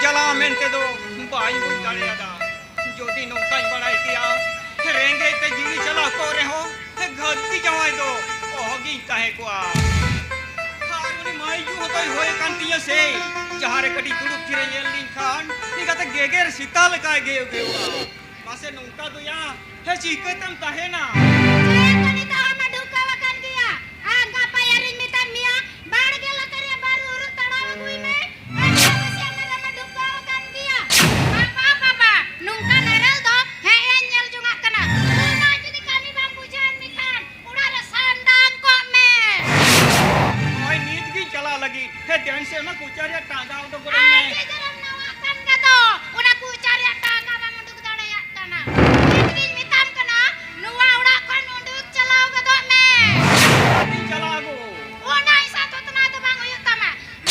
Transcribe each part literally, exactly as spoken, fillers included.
ᱡᱟᱞᱟ ᱢᱮᱱᱛᱮ ᱫᱚ ᱵᱟᱹᱧ ᱵᱩᱡᱽ ᱫᱟᱲᱮᱭᱟᱫᱟ᱾ ᱡᱩᱫᱤ ᱱᱚᱝᱠᱟᱧ ᱵᱟᱲᱟᱭ ᱠᱮᱭᱟ, ᱨᱮᱸᱜᱮᱡ ᱛᱮ ᱡᱤᱣᱤ ᱪᱟᱞᱟᱣ ᱠᱚᱜ ᱨᱮᱦᱚᱸ ᱜᱷᱟᱹᱨᱫᱤ ᱡᱟᱶᱟᱭ ᱫᱚ ᱚᱦᱚᱜᱤᱧ ᱛᱟᱦᱮᱸ ᱠᱚᱜᱼᱟ᱾ ᱟᱨ ᱩᱱᱤ ᱢᱟᱹᱭ ᱡᱩ ᱦᱚᱸᱛᱚᱭ ᱦᱩᱭ ᱟᱠᱟᱱ ᱛᱤᱧᱟᱹ ᱥᱮ, ᱡᱟᱦᱟᱸ ᱨᱮ ᱠᱟᱹᱴᱤᱡ ᱫᱩᱲᱩᱵ ᱛᱷᱤᱨᱮ ᱧᱮᱞ ᱞᱤᱧ ᱠᱷᱟᱱ ᱱᱤᱝᱠᱟᱛᱮ ᱜᱮᱜᱮᱨ ᱥᱮᱛᱟ ᱞᱮᱠᱟᱭ ᱜᱮᱣ ᱜᱮᱣᱟ᱾ ᱢᱟᱥᱮ ᱱᱚᱝᱠᱟ ᱫᱚᱭᱟ, ᱦᱮᱸ, ᱪᱤᱠᱟᱹᱛᱮᱢ ᱛᱟᱦᱮᱱᱟ? ᱪᱮᱫ ᱠᱚ ᱱᱤᱛᱚᱜ ᱦᱚᱸᱢ ᱰᱷᱩᱠᱟᱹᱣ ᱟᱠᱟᱱ ᱜᱮᱭᱟ? ᱟᱨ ᱜᱟᱯᱟ ᱟᱨᱤᱧ ᱢᱮᱛᱟᱫ ᱢᱮᱭᱟ, ᱵᱟᱲᱜᱮ ᱞᱟᱛᱟᱨ ᱨᱮᱭᱟᱜ ᱵᱟᱹᱨᱩ ᱩᱨᱩ ᱛᱟᱲᱟᱣ ᱟᱹᱜᱩᱭ ᱢᱮ᱾ ᱟᱨ ᱱᱟᱥᱮᱭᱟᱜ ᱢᱮᱨᱚᱢ ᱮ ᱰᱷᱩᱠᱟᱹᱣ ᱟᱠᱟᱱ ᱜᱮᱭᱟ᱾ ᱵᱟᱵᱟ, ᱵᱟᱵᱟ, ᱱᱚᱝᱠᱟᱱ ᱮᱨᱮᱞ ᱫᱚ ᱦᱮᱸ ᱮᱧ ᱧᱮᱞ ᱡᱚᱝᱟᱜ ᱠᱟᱱᱟ᱾ ᱩᱱᱟᱹᱜ ᱡᱩᱫᱤ ᱠᱟᱹᱢᱤ ᱵᱟᱝ ᱵᱩᱡᱷᱟᱹᱣᱮᱱ ᱢᱮ ᱠᱷᱟᱱ, ᱚᱲᱟᱜ ᱨᱮ ᱥᱟᱱᱰᱟᱝ ᱠᱚᱜ ᱢᱮ᱾ ᱱᱚᱜᱼᱚᱭ ᱱᱤᱛ ᱜᱤᱧ ᱪᱟᱞᱟᱜ ᱞᱟᱹᱜᱤᱫ᱾ ᱦᱮᱸ, ᱫᱮᱱ ᱥᱮ ᱚᱱᱟ ᱠᱚᱪᱟ ᱨᱮᱭᱟᱜ ᱴᱟᱸᱜᱟ ᱩᱰᱩᱠ ᱜᱚᱫ ᱟᱹᱧ ᱢᱮ᱾ ᱟᱹᱰᱤ ᱡᱳᱨᱮᱢ ᱱᱟᱣᱟᱜ ᱠᱟᱱ ᱜᱮ ᱫᱚ᱾ ᱚᱱᱟ ᱠᱚᱪᱟ ᱨᱮᱭᱟᱜ ᱴᱟᱸᱜᱟ ᱵᱟᱢ ᱩᱰᱩᱠ ᱫᱟᱲᱮᱭᱟᱜ ᱠᱟᱱᱟ᱾ ᱱᱤᱛ ᱜᱤᱧ ᱢᱮᱛᱟᱢ ᱠᱟᱱᱟ, ᱱᱚᱣᱟ ᱚᱲᱟᱜ ᱠᱷᱚᱱ ᱩᱰᱩᱠ ᱪᱟᱞᱟᱣ ᱜᱚᱫᱚᱜ ᱢᱮ᱾ ᱟᱹᱰᱤᱧ ᱪᱟᱞᱟᱜᱼᱟ ᱜᱚ᱾ ᱚᱱᱟ ᱦᱤᱥᱟᱹᱵ ᱛᱚᱛᱱᱟ ᱫᱚ ᱵᱟᱝ ᱦᱩᱭᱩᱜ ᱛᱟᱢᱟ᱾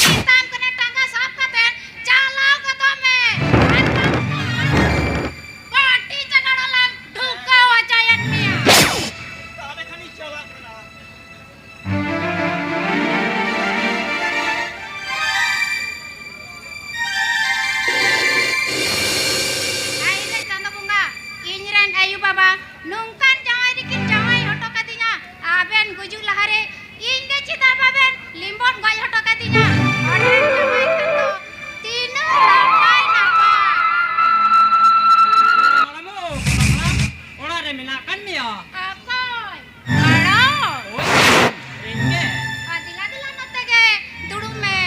ᱢᱮᱛᱟᱢ ᱠᱟᱱᱟ, ᱴᱟᱸᱜᱟ ᱥᱟᱵ ᱠᱟᱛᱮ ᱪᱟᱞᱟᱣ ᱜᱚᱫᱚᱜ ᱢᱮ᱾ ᱟᱨ ᱵᱟᱝᱠᱷᱟᱱ ᱵᱟᱹᱴᱤ ᱪᱟᱜᱟᱲ ᱞᱟᱝ ᱰᱷᱩᱠᱟᱹᱣ ᱦᱚᱪᱚᱭᱮᱫ ᱢᱮᱭᱟ᱾ ᱛᱟᱦᱞᱮ ᱠᱷᱟᱱᱤᱧ ᱪᱟᱞᱟᱜ ᱠᱟᱱᱟ᱾ ᱦᱟᱭ ᱨᱮ ᱪᱟᱸᱫᱚ ᱵᱚᱸᱜᱟ, ᱤᱧ ᱨᱮᱱ ᱟᱭᱳ ᱵᱟᱵᱟ ᱱᱚᱝᱠᱟᱱ ᱡᱟᱶᱟᱭ ᱨᱮᱠᱤᱱ ᱡᱟᱶᱟᱭ ᱦᱚᱴᱚ ᱠᱟᱫᱤᱧᱟ᱾ ᱟᱵᱮᱱ ᱜᱩᱡᱩᱜ ᱞᱟᱦᱟᱨᱮ ᱤᱧ ᱜᱮ ᱪᱮᱫᱟᱜ ᱵᱟᱵᱮᱱ ᱞᱤᱢᱵᱚᱱ ᱜᱚᱡ ᱦᱚᱴᱚ ᱠᱟᱫᱤᱧᱟ? ᱟᱵᱮᱱ ᱡᱟᱶᱟᱭ ᱠᱷᱟᱱ ᱫᱚ ᱛᱤᱱᱟᱹᱜ ᱱᱟᱯᱟᱭ ᱱᱟᱯᱟᱭ᱾ ᱦᱟᱲᱟᱢᱚᱜ, ᱦᱟᱲᱟᱢ, ᱚᱲᱟᱜ ᱨᱮ ᱢᱮᱱᱟᱜ ᱠᱟᱫ ᱢᱮᱭᱟ? ᱚᱠᱚᱭ? ᱦᱟᱲᱟᱢ? ᱦᱳᱭ, ᱤᱧ ᱜᱮ᱾ ᱚ, ᱫᱮᱞᱟ, ᱫᱮᱞᱟ, ᱱᱚᱛᱮ ᱜᱮ ᱫᱩᱲᱩᱵ ᱢᱮ᱾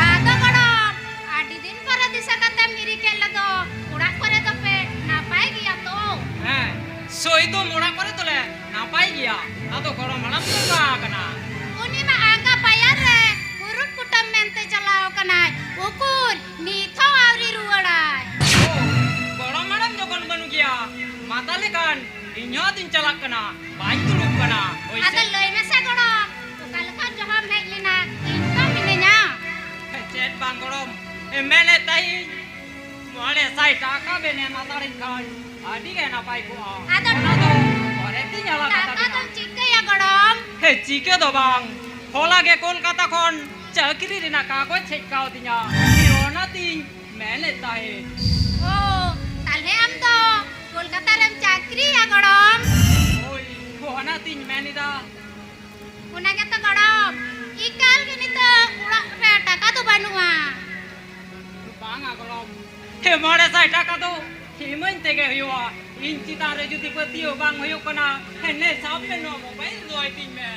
ᱟᱫᱚ ᱜᱚᱲᱚᱢ, ᱟᱹᱰᱤ ᱫᱤᱱ ᱯᱚᱨᱮ ᱫᱤᱥᱟᱹ ᱠᱟᱛᱮᱢ ᱦᱤᱨᱤ ᱠᱮᱫ ᱞᱮᱫᱚ, ᱚᱲᱟᱜ ᱠᱚᱨᱮ ᱫᱚᱯᱮ ᱱᱟᱯᱟᱭ ᱜᱮᱭᱟ ᱛᱚ? ᱦᱮᱸ, ᱥᱳᱭᱫᱚᱢ ᱚᱲᱟᱜ ᱠᱚᱨᱮ ᱫᱚᱞᱮ ᱱᱟᱯᱟᱭ ᱜᱮᱭᱟ᱾ ᱟᱫᱚ ᱜᱚᱲᱚᱢ ᱦᱟᱲᱟᱢ ᱫᱚ ᱚᱠᱟ ᱟᱠᱟᱱᱟ? ᱩᱱᱤ ᱢᱟ ᱟᱸᱜᱟ ᱯᱟᱭᱟᱨ ᱨᱮ ᱯᱩᱨᱩᱴ ᱠᱩᱴᱟᱹᱢ ᱢᱮᱱᱛᱮ ᱪᱟᱞᱟᱣ ᱟᱠᱟᱱᱟᱭ᱾ ᱩᱠᱩᱨ, ᱱᱤᱛ ᱦᱚᱸ ᱟᱹᱣᱨᱤ ᱨᱩᱣᱟᱹᱲᱟᱭ᱾ ᱳ, ᱜᱚᱲᱚᱢ ᱦᱟᱲᱟᱢ ᱡᱚᱠᱷᱚᱱ ᱵᱟᱹᱱᱩᱜ ᱜᱮᱭᱟ, ᱢᱟ ᱛᱟᱦᱞᱮ ᱠᱷᱟᱱ ᱤᱧ ᱦᱚᱸ ᱟᱫᱚᱧ ᱪᱟᱞᱟᱜ ᱠᱟᱱᱟ, ᱵᱟᱹᱧ ᱫᱩᱲᱩᱵ ᱠᱟᱱᱟ᱾ ᱦᱳᱭ ᱥᱮ? ᱟᱫᱚ ᱞᱟᱹᱭ ᱢᱮᱥᱮ ᱜᱚᱲᱚᱢ, ᱚᱠᱟ ᱞᱮᱠᱟᱱ ᱡᱚᱦᱚᱢ ᱦᱮᱡ ᱞᱮᱱᱟ? ᱤᱧ ᱛᱚ ᱢᱤᱱᱟᱹᱧᱟ᱾ ᱪᱮᱫ ᱵᱟᱝ ᱜᱚᱲᱚᱢ, ᱢᱮᱱᱮᱫ ᱛᱟᱦᱮᱸᱧ ᱢᱚᱬᱮ ᱥᱟᱭ ᱴᱟᱠᱟ ᱵᱮᱱ ᱮᱢ ᱦᱟᱛᱟᱲᱤᱧ ᱠᱷᱟᱱ ᱟᱹᱰᱤ ᱜᱮ ᱱᱟᱯᱟᱭ ᱠᱚᱜᱼᱟ᱾ ᱟᱫᱚ ᱚᱱᱟ ᱫᱚ ᱯᱚᱨᱮ ᱛᱤᱧ ᱟᱲᱟᱜ ᱴᱟᱠᱟ ᱦᱟᱛᱟᱲᱤᱧᱟ᱾ ᱫᱚᱢ ᱪᱤᱠᱟᱹᱭᱟ ᱜᱚᱲᱚᱢ? ᱦᱮᱸ, ᱪᱤᱠᱟᱹ ᱫᱚ ᱵᱟᱝ, ᱦᱚᱞᱟ ᱜᱮ ᱠᱳᱞᱠᱟᱛᱟ ᱠᱷᱚᱱ ᱪᱟᱹᱠᱨᱤ ᱨᱮᱱᱟᱜ ᱠᱟᱜᱚᱡᱽ ᱦᱮᱡ ᱠᱟᱣᱫᱤᱧᱟ᱾ ᱚᱱᱟ ᱛᱤᱧ ᱢᱮᱱᱮᱫ ᱛᱟᱦᱮᱸᱫ᱾ ᱳ, ᱛᱟᱦᱞᱮ ᱟᱢ ᱫᱚ ᱠᱳᱞᱠᱟᱛᱟ ᱨᱮᱢ ᱪᱟᱹᱠᱨᱤᱭᱟ ᱜᱚᱲᱚᱢ? ᱦᱳᱭ, ᱚᱱᱟᱛᱤᱧ ᱢᱮᱱ ᱮᱫᱟ᱾ ᱚᱱᱟ ᱜᱮᱛᱚ ᱜᱚᱲᱚᱢ, ᱮᱠᱟᱞ ᱜᱮ ᱱᱤᱛᱚᱜ ᱚᱲᱟᱜ ᱨᱮ ᱴᱟᱠᱟ ᱫᱚ ᱵᱟᱹᱱᱩᱜᱼᱟ᱾ ᱵᱟᱝᱟ ᱜᱚᱲᱚᱢ, ᱦᱮ, ᱢᱚᱬᱮ ᱥᱟᱭ ᱴᱟᱠᱟ ᱫᱚ ᱤᱢᱟᱹᱧ ᱛᱮᱜᱮ ᱦᱩᱭᱩᱜᱼᱟ᱾ ᱤᱧ ᱪᱮᱛᱟᱱ ᱨᱮ ᱡᱩᱫᱤ ᱯᱟᱹᱛᱭᱟᱹᱣ ᱵᱟᱝ ᱦᱩᱭᱩᱜ ᱠᱟᱱᱟ, ᱦᱮ, ᱱᱮ ᱥᱟᱵ ᱢᱮ ᱱᱚᱣᱟ ᱢᱳᱵᱟᱭᱤᱞ ᱫᱚᱦᱚᱭ ᱛᱤᱧ ᱢᱮ᱾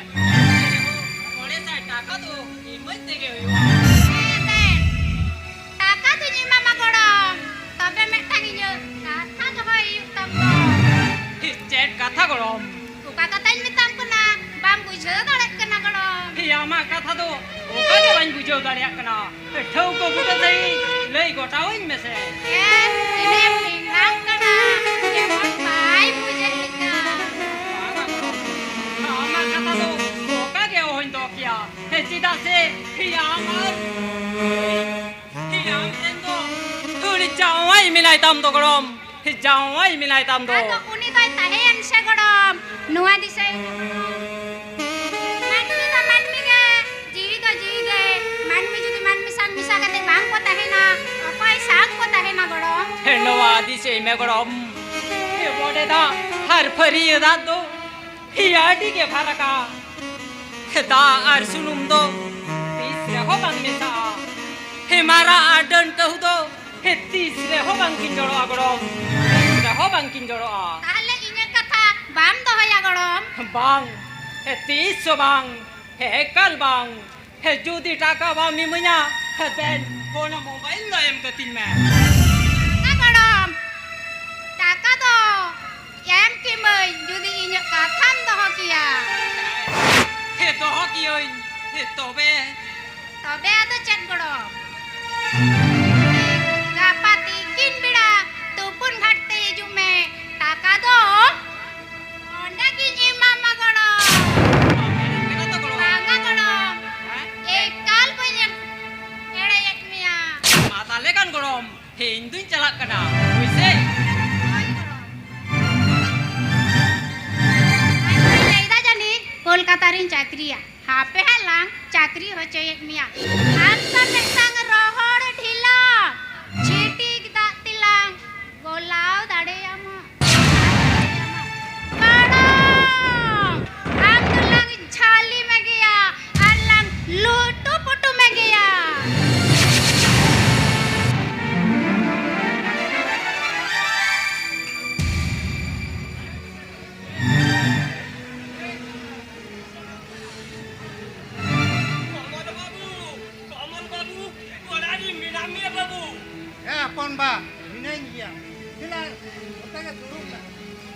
ᱢᱚᱬᱮ ᱥᱟᱭ ᱴᱟᱠᱟ ᱫᱚ ᱤᱢᱟᱹᱧ ᱛᱮᱜᱮ ᱦᱩᱭᱩᱜᱼᱟ᱾ ᱦᱮᱸ, ᱫᱮᱱ᱾ ᱴᱟᱠᱟ ᱫᱚᱧ ᱮᱢᱟᱢᱟ ᱜᱚᱲᱚᱢ, ᱛᱚᱵᱮ ᱢᱤᱫᱴᱟᱝ ᱤᱧᱟᱹᱜ ᱠᱟᱛᱷᱟ ᱫᱚᱦᱚᱭ ᱦᱩᱭᱩᱜ ᱛᱟᱢ ᱫᱚ᱾ ᱪᱮᱫ ᱠᱟᱛᱷᱟ ᱜᱚᱲᱚᱢ? ᱚᱠᱟ ᱠᱟᱛᱷᱟᱧ ᱢᱮᱛᱟᱢ ᱠᱟᱱᱟ, ᱵᱟᱢ ᱵᱩᱡᱷᱟᱹᱣ ᱫᱟᱲᱮᱭᱟᱜ ᱠᱟᱱᱟ ᱜᱚᱲᱚᱢ᱾ ᱦᱮ, ᱟᱢᱟᱜ ᱠᱟᱛᱷᱟ ᱫᱚ ᱚᱠᱟ ᱜᱮ ᱵᱟᱹᱧ ᱵᱩᱡᱷᱟᱹᱣ ᱫᱟᱲᱮᱭᱟᱜ ᱠᱟᱱᱟ᱾ ᱴᱷᱟᱹᱣᱠᱟᱹ ᱵᱩᱴᱟᱹ ᱥᱟᱺᱦᱤᱡ ᱞᱟᱹᱭ ᱜᱚᱴᱟᱣᱟᱹᱧ ᱢᱮᱥᱮ᱾ ᱮ, ᱛᱤᱱᱟᱹᱜ ᱮᱢ ᱰᱮᱝᱜᱟᱜ ᱠᱟᱱᱟ, ᱡᱮᱢᱚᱱ ᱵᱟᱭ ᱵᱩᱡᱮᱫ ᱞᱮᱠᱟ᱾ ᱟᱢᱟᱜ ᱠᱟᱛᱷᱟ ᱫᱚ ᱚᱠᱟ ᱜᱮ ᱚᱦᱚᱧ ᱫᱚᱦᱚ ᱠᱮᱭᱟ᱾ ᱦᱮ, ᱪᱮᱫᱟᱜ ᱥᱮ ᱦᱮ, ᱟᱢ ᱟᱨ ᱦᱮ, ᱟᱢ ᱨᱮᱱ ᱫᱚ ᱩᱱᱤ ᱡᱟᱶᱟᱭ ᱢᱮᱱᱟᱭ ᱛᱟᱢ ᱫᱚ ᱜᱚᱲᱚᱢ᱾ ᱦᱮ, ᱡᱟᱶᱟᱭ ᱢᱮᱱᱟᱭ ᱛᱟᱢ ᱫᱚ᱾ ᱟᱫᱚ ᱩᱱᱤ ᱫᱚᱭ ᱛᱟᱦᱮᱸᱭᱮᱱ ᱥᱮ ᱜᱚᱲᱚᱢ, ᱱᱚᱣᱟ ᱫᱤᱥᱟᱹᱭ ᱢᱮ ᱜᱚᱲᱚᱢ᱾ ᱢᱟᱹᱱᱢᱤ ᱫᱚ ᱢᱟᱹᱱᱢᱤ ᱜᱮ, ᱡᱤᱣᱤ ᱫᱚ ᱡᱤᱣᱤ ᱜᱮ᱾ ᱢᱟᱹᱱᱢᱤ ᱡᱩᱫᱤ ᱢᱟᱹᱱᱢᱤ ᱥᱟᱝ ᱢᱮᱥᱟ ᱠᱟᱛᱮ ᱵᱟᱝ ᱠᱚ ᱛᱟᱦᱮᱱᱟ, ᱚᱠᱚᱭ ᱥᱟᱝ ᱠᱚ ᱛᱟᱦᱮᱱᱟ ᱜᱚᱲᱚᱢ? ᱦᱮ, ᱱᱚᱣᱟ ᱫᱤᱥᱟᱹᱭ ᱢᱮ ᱜᱚᱲᱚᱢ᱾ ᱦᱮ, ᱵᱚᱰᱮ ᱫᱟᱜ ᱟᱨ ᱯᱷᱟᱹᱨᱭᱟᱹ ᱫᱟᱜ ᱫᱚ ᱦᱮ, ᱟᱹᱰᱤ ᱜᱮ ᱯᱷᱟᱨᱟᱠᱟ᱾ ᱦᱮ, ᱫᱟᱜ ᱟᱨ ᱥᱩᱱᱩᱢ ᱫᱚ ᱛᱤᱥ ᱨᱮᱦᱚᱸ ᱵᱟᱝ ᱢᱮᱥᱟᱜᱼᱟ᱾ ᱦᱮ, ᱢᱟᱨᱟᱜ ᱟᱨ ᱰᱟᱹᱱ ᱠᱟᱹᱦᱩ ᱫᱚ ᱦᱮ, ᱛᱤᱥ ᱨᱮᱦᱚᱸ ᱵᱟᱝ ᱠᱤᱱ ᱡᱚᱲᱚᱜᱼᱟ ᱜᱚᱲᱚᱢ, ᱛᱤᱥ ᱨᱮᱦᱚᱸ ᱵᱟᱝ ᱠᱤᱱ ᱡᱚᱲᱚᱜᱼᱟ᱾ ᱛᱟᱦᱞᱮ ᱤᱧᱟᱹᱜ ᱠᱟᱛᱷᱟ ᱵᱟᱢ ᱫᱚᱦᱚᱭᱟ ᱜᱚᱲᱚᱢ? ᱵᱟᱝ, ᱦᱮ, ᱛᱤᱥ ᱦᱚᱸ ᱵᱟᱝ, ᱦᱮ, ᱮᱠᱟᱞ ᱵᱟᱝ᱾ ᱦᱮ, ᱡᱩᱫᱤ ᱴᱟᱠᱟ ᱵᱟᱢ ᱤᱢᱟᱹᱧᱟ, ᱦᱮ, ᱫᱮᱱ ᱚᱱᱟ ᱢᱳᱵᱟᱭᱤᱞ ᱫᱚ ᱮᱢ ᱠᱟᱹᱛᱤᱧ ᱢᱮ᱾ ᱵᱟᱝᱟ ᱜᱚᱲᱚᱢ, ᱴᱟᱠᱟ ᱫᱚ ᱮᱢ ᱠᱮᱢᱟᱹᱧ, ᱡᱩᱫᱤ ᱤᱧᱟᱹᱜ ᱠᱟᱛᱷᱟᱢ ᱫᱚᱦᱚ ᱠᱮᱭᱟ᱾ ᱦᱮ, ᱫᱚᱦᱚ ᱠᱤᱭᱟᱹᱧ᱾ ᱦᱮ, ᱛᱚᱵᱮ? ᱛᱚᱵᱮ ᱟᱫᱚ ᱪᱮᱫ ᱜᱚᱲᱚᱢ? ᱜᱟᱯᱟ ᱛᱤᱠᱤᱱ ᱵᱮᱲᱟ ᱛᱩᱯᱩᱱ ᱜᱷᱟᱴ ᱛᱮ ᱦᱤᱡᱩᱜ ᱢᱮ, ᱴᱟᱠᱟ ᱫᱚ ᱚᱸᱰᱮ ᱜᱤᱧ ᱮᱢᱟᱢᱟ ᱜᱚᱲᱚᱢ᱾ ᱮᱲᱮ ᱠᱟᱱᱟ ᱛᱚ ᱜᱚᱲᱚᱢ᱾ ᱵᱟᱝᱟ ᱜᱚᱲᱚᱢ, ᱦᱮᱸ? ᱮᱠᱟᱞ ᱵᱟᱹᱧ ᱮᱲᱮᱭᱮᱫ ᱢᱮᱭᱟ᱾ ᱢᱟ ᱛᱟᱦᱞᱮ ᱠᱷᱟᱱ ᱜᱚᱲᱚᱢ, ᱦᱮ, ᱤᱧ ᱫᱩᱧ ᱪᱟᱞᱟᱜ ᱠᱟᱱᱟ, ᱦᱳᱭ ᱥᱮ? ᱦᱳᱭ ᱜᱚᱲᱚᱢ᱾ ᱟᱡ ᱫᱚᱭ ᱞᱟᱹᱭᱫᱟ ᱡᱟᱹᱱᱤᱡ ᱠᱳᱞᱠᱟᱛᱟ ᱨᱮ ᱪᱟᱹᱠᱨᱤᱭᱟ᱾ ᱦᱟᱯᱮ ᱦᱟᱸᱜ ᱞᱟᱝ ᱪᱟᱹᱠᱨᱤ ᱦᱚᱪᱚᱭᱮᱫ ᱢᱮᱭᱟ᱾ ᱟᱢ ᱫᱚ ᱢᱤᱫᱴᱟᱝ ᱨᱚᱦᱚᱲ ᱰᱷᱤᱞᱟᱹ, ᱪᱷᱤᱴᱤᱠ ᱫᱟᱜ ᱛᱮᱞᱟᱝ ᱜᱚᱞᱟᱣ ᱫᱟᱲᱮᱭᱟᱢᱟ᱾ ᱠᱟᱲᱚᱢ! ᱟᱢ ᱫᱚᱞᱟᱝ ᱡᱷᱟᱹᱞᱤ ᱢᱮᱜᱮᱭᱟ ᱟᱨ ᱞᱟᱝ ᱞᱩᱴᱩ ᱯᱩᱴᱩ ᱢᱮᱜᱮᱭᱟ᱾ ᱠᱚᱢᱚᱞ ᱵᱟᱹᱵᱩ, ᱠᱚᱢᱚᱞ ᱵᱟᱹᱵᱩ, ᱚᱲᱟᱜ ᱨᱮ ᱢᱮᱱᱟᱜ ᱢᱮᱭᱟ ᱵᱟᱹᱵᱩ? ᱦᱮᱸ ᱦᱚᱯᱚᱱ ᱵᱟ, ᱢᱤᱱᱟᱹᱧ ᱜᱮᱭᱟ᱾ ᱫᱮᱞᱟ, ᱱᱚᱛᱮ ᱜᱮ ᱫᱩᱲᱩᱵ ᱢᱮ᱾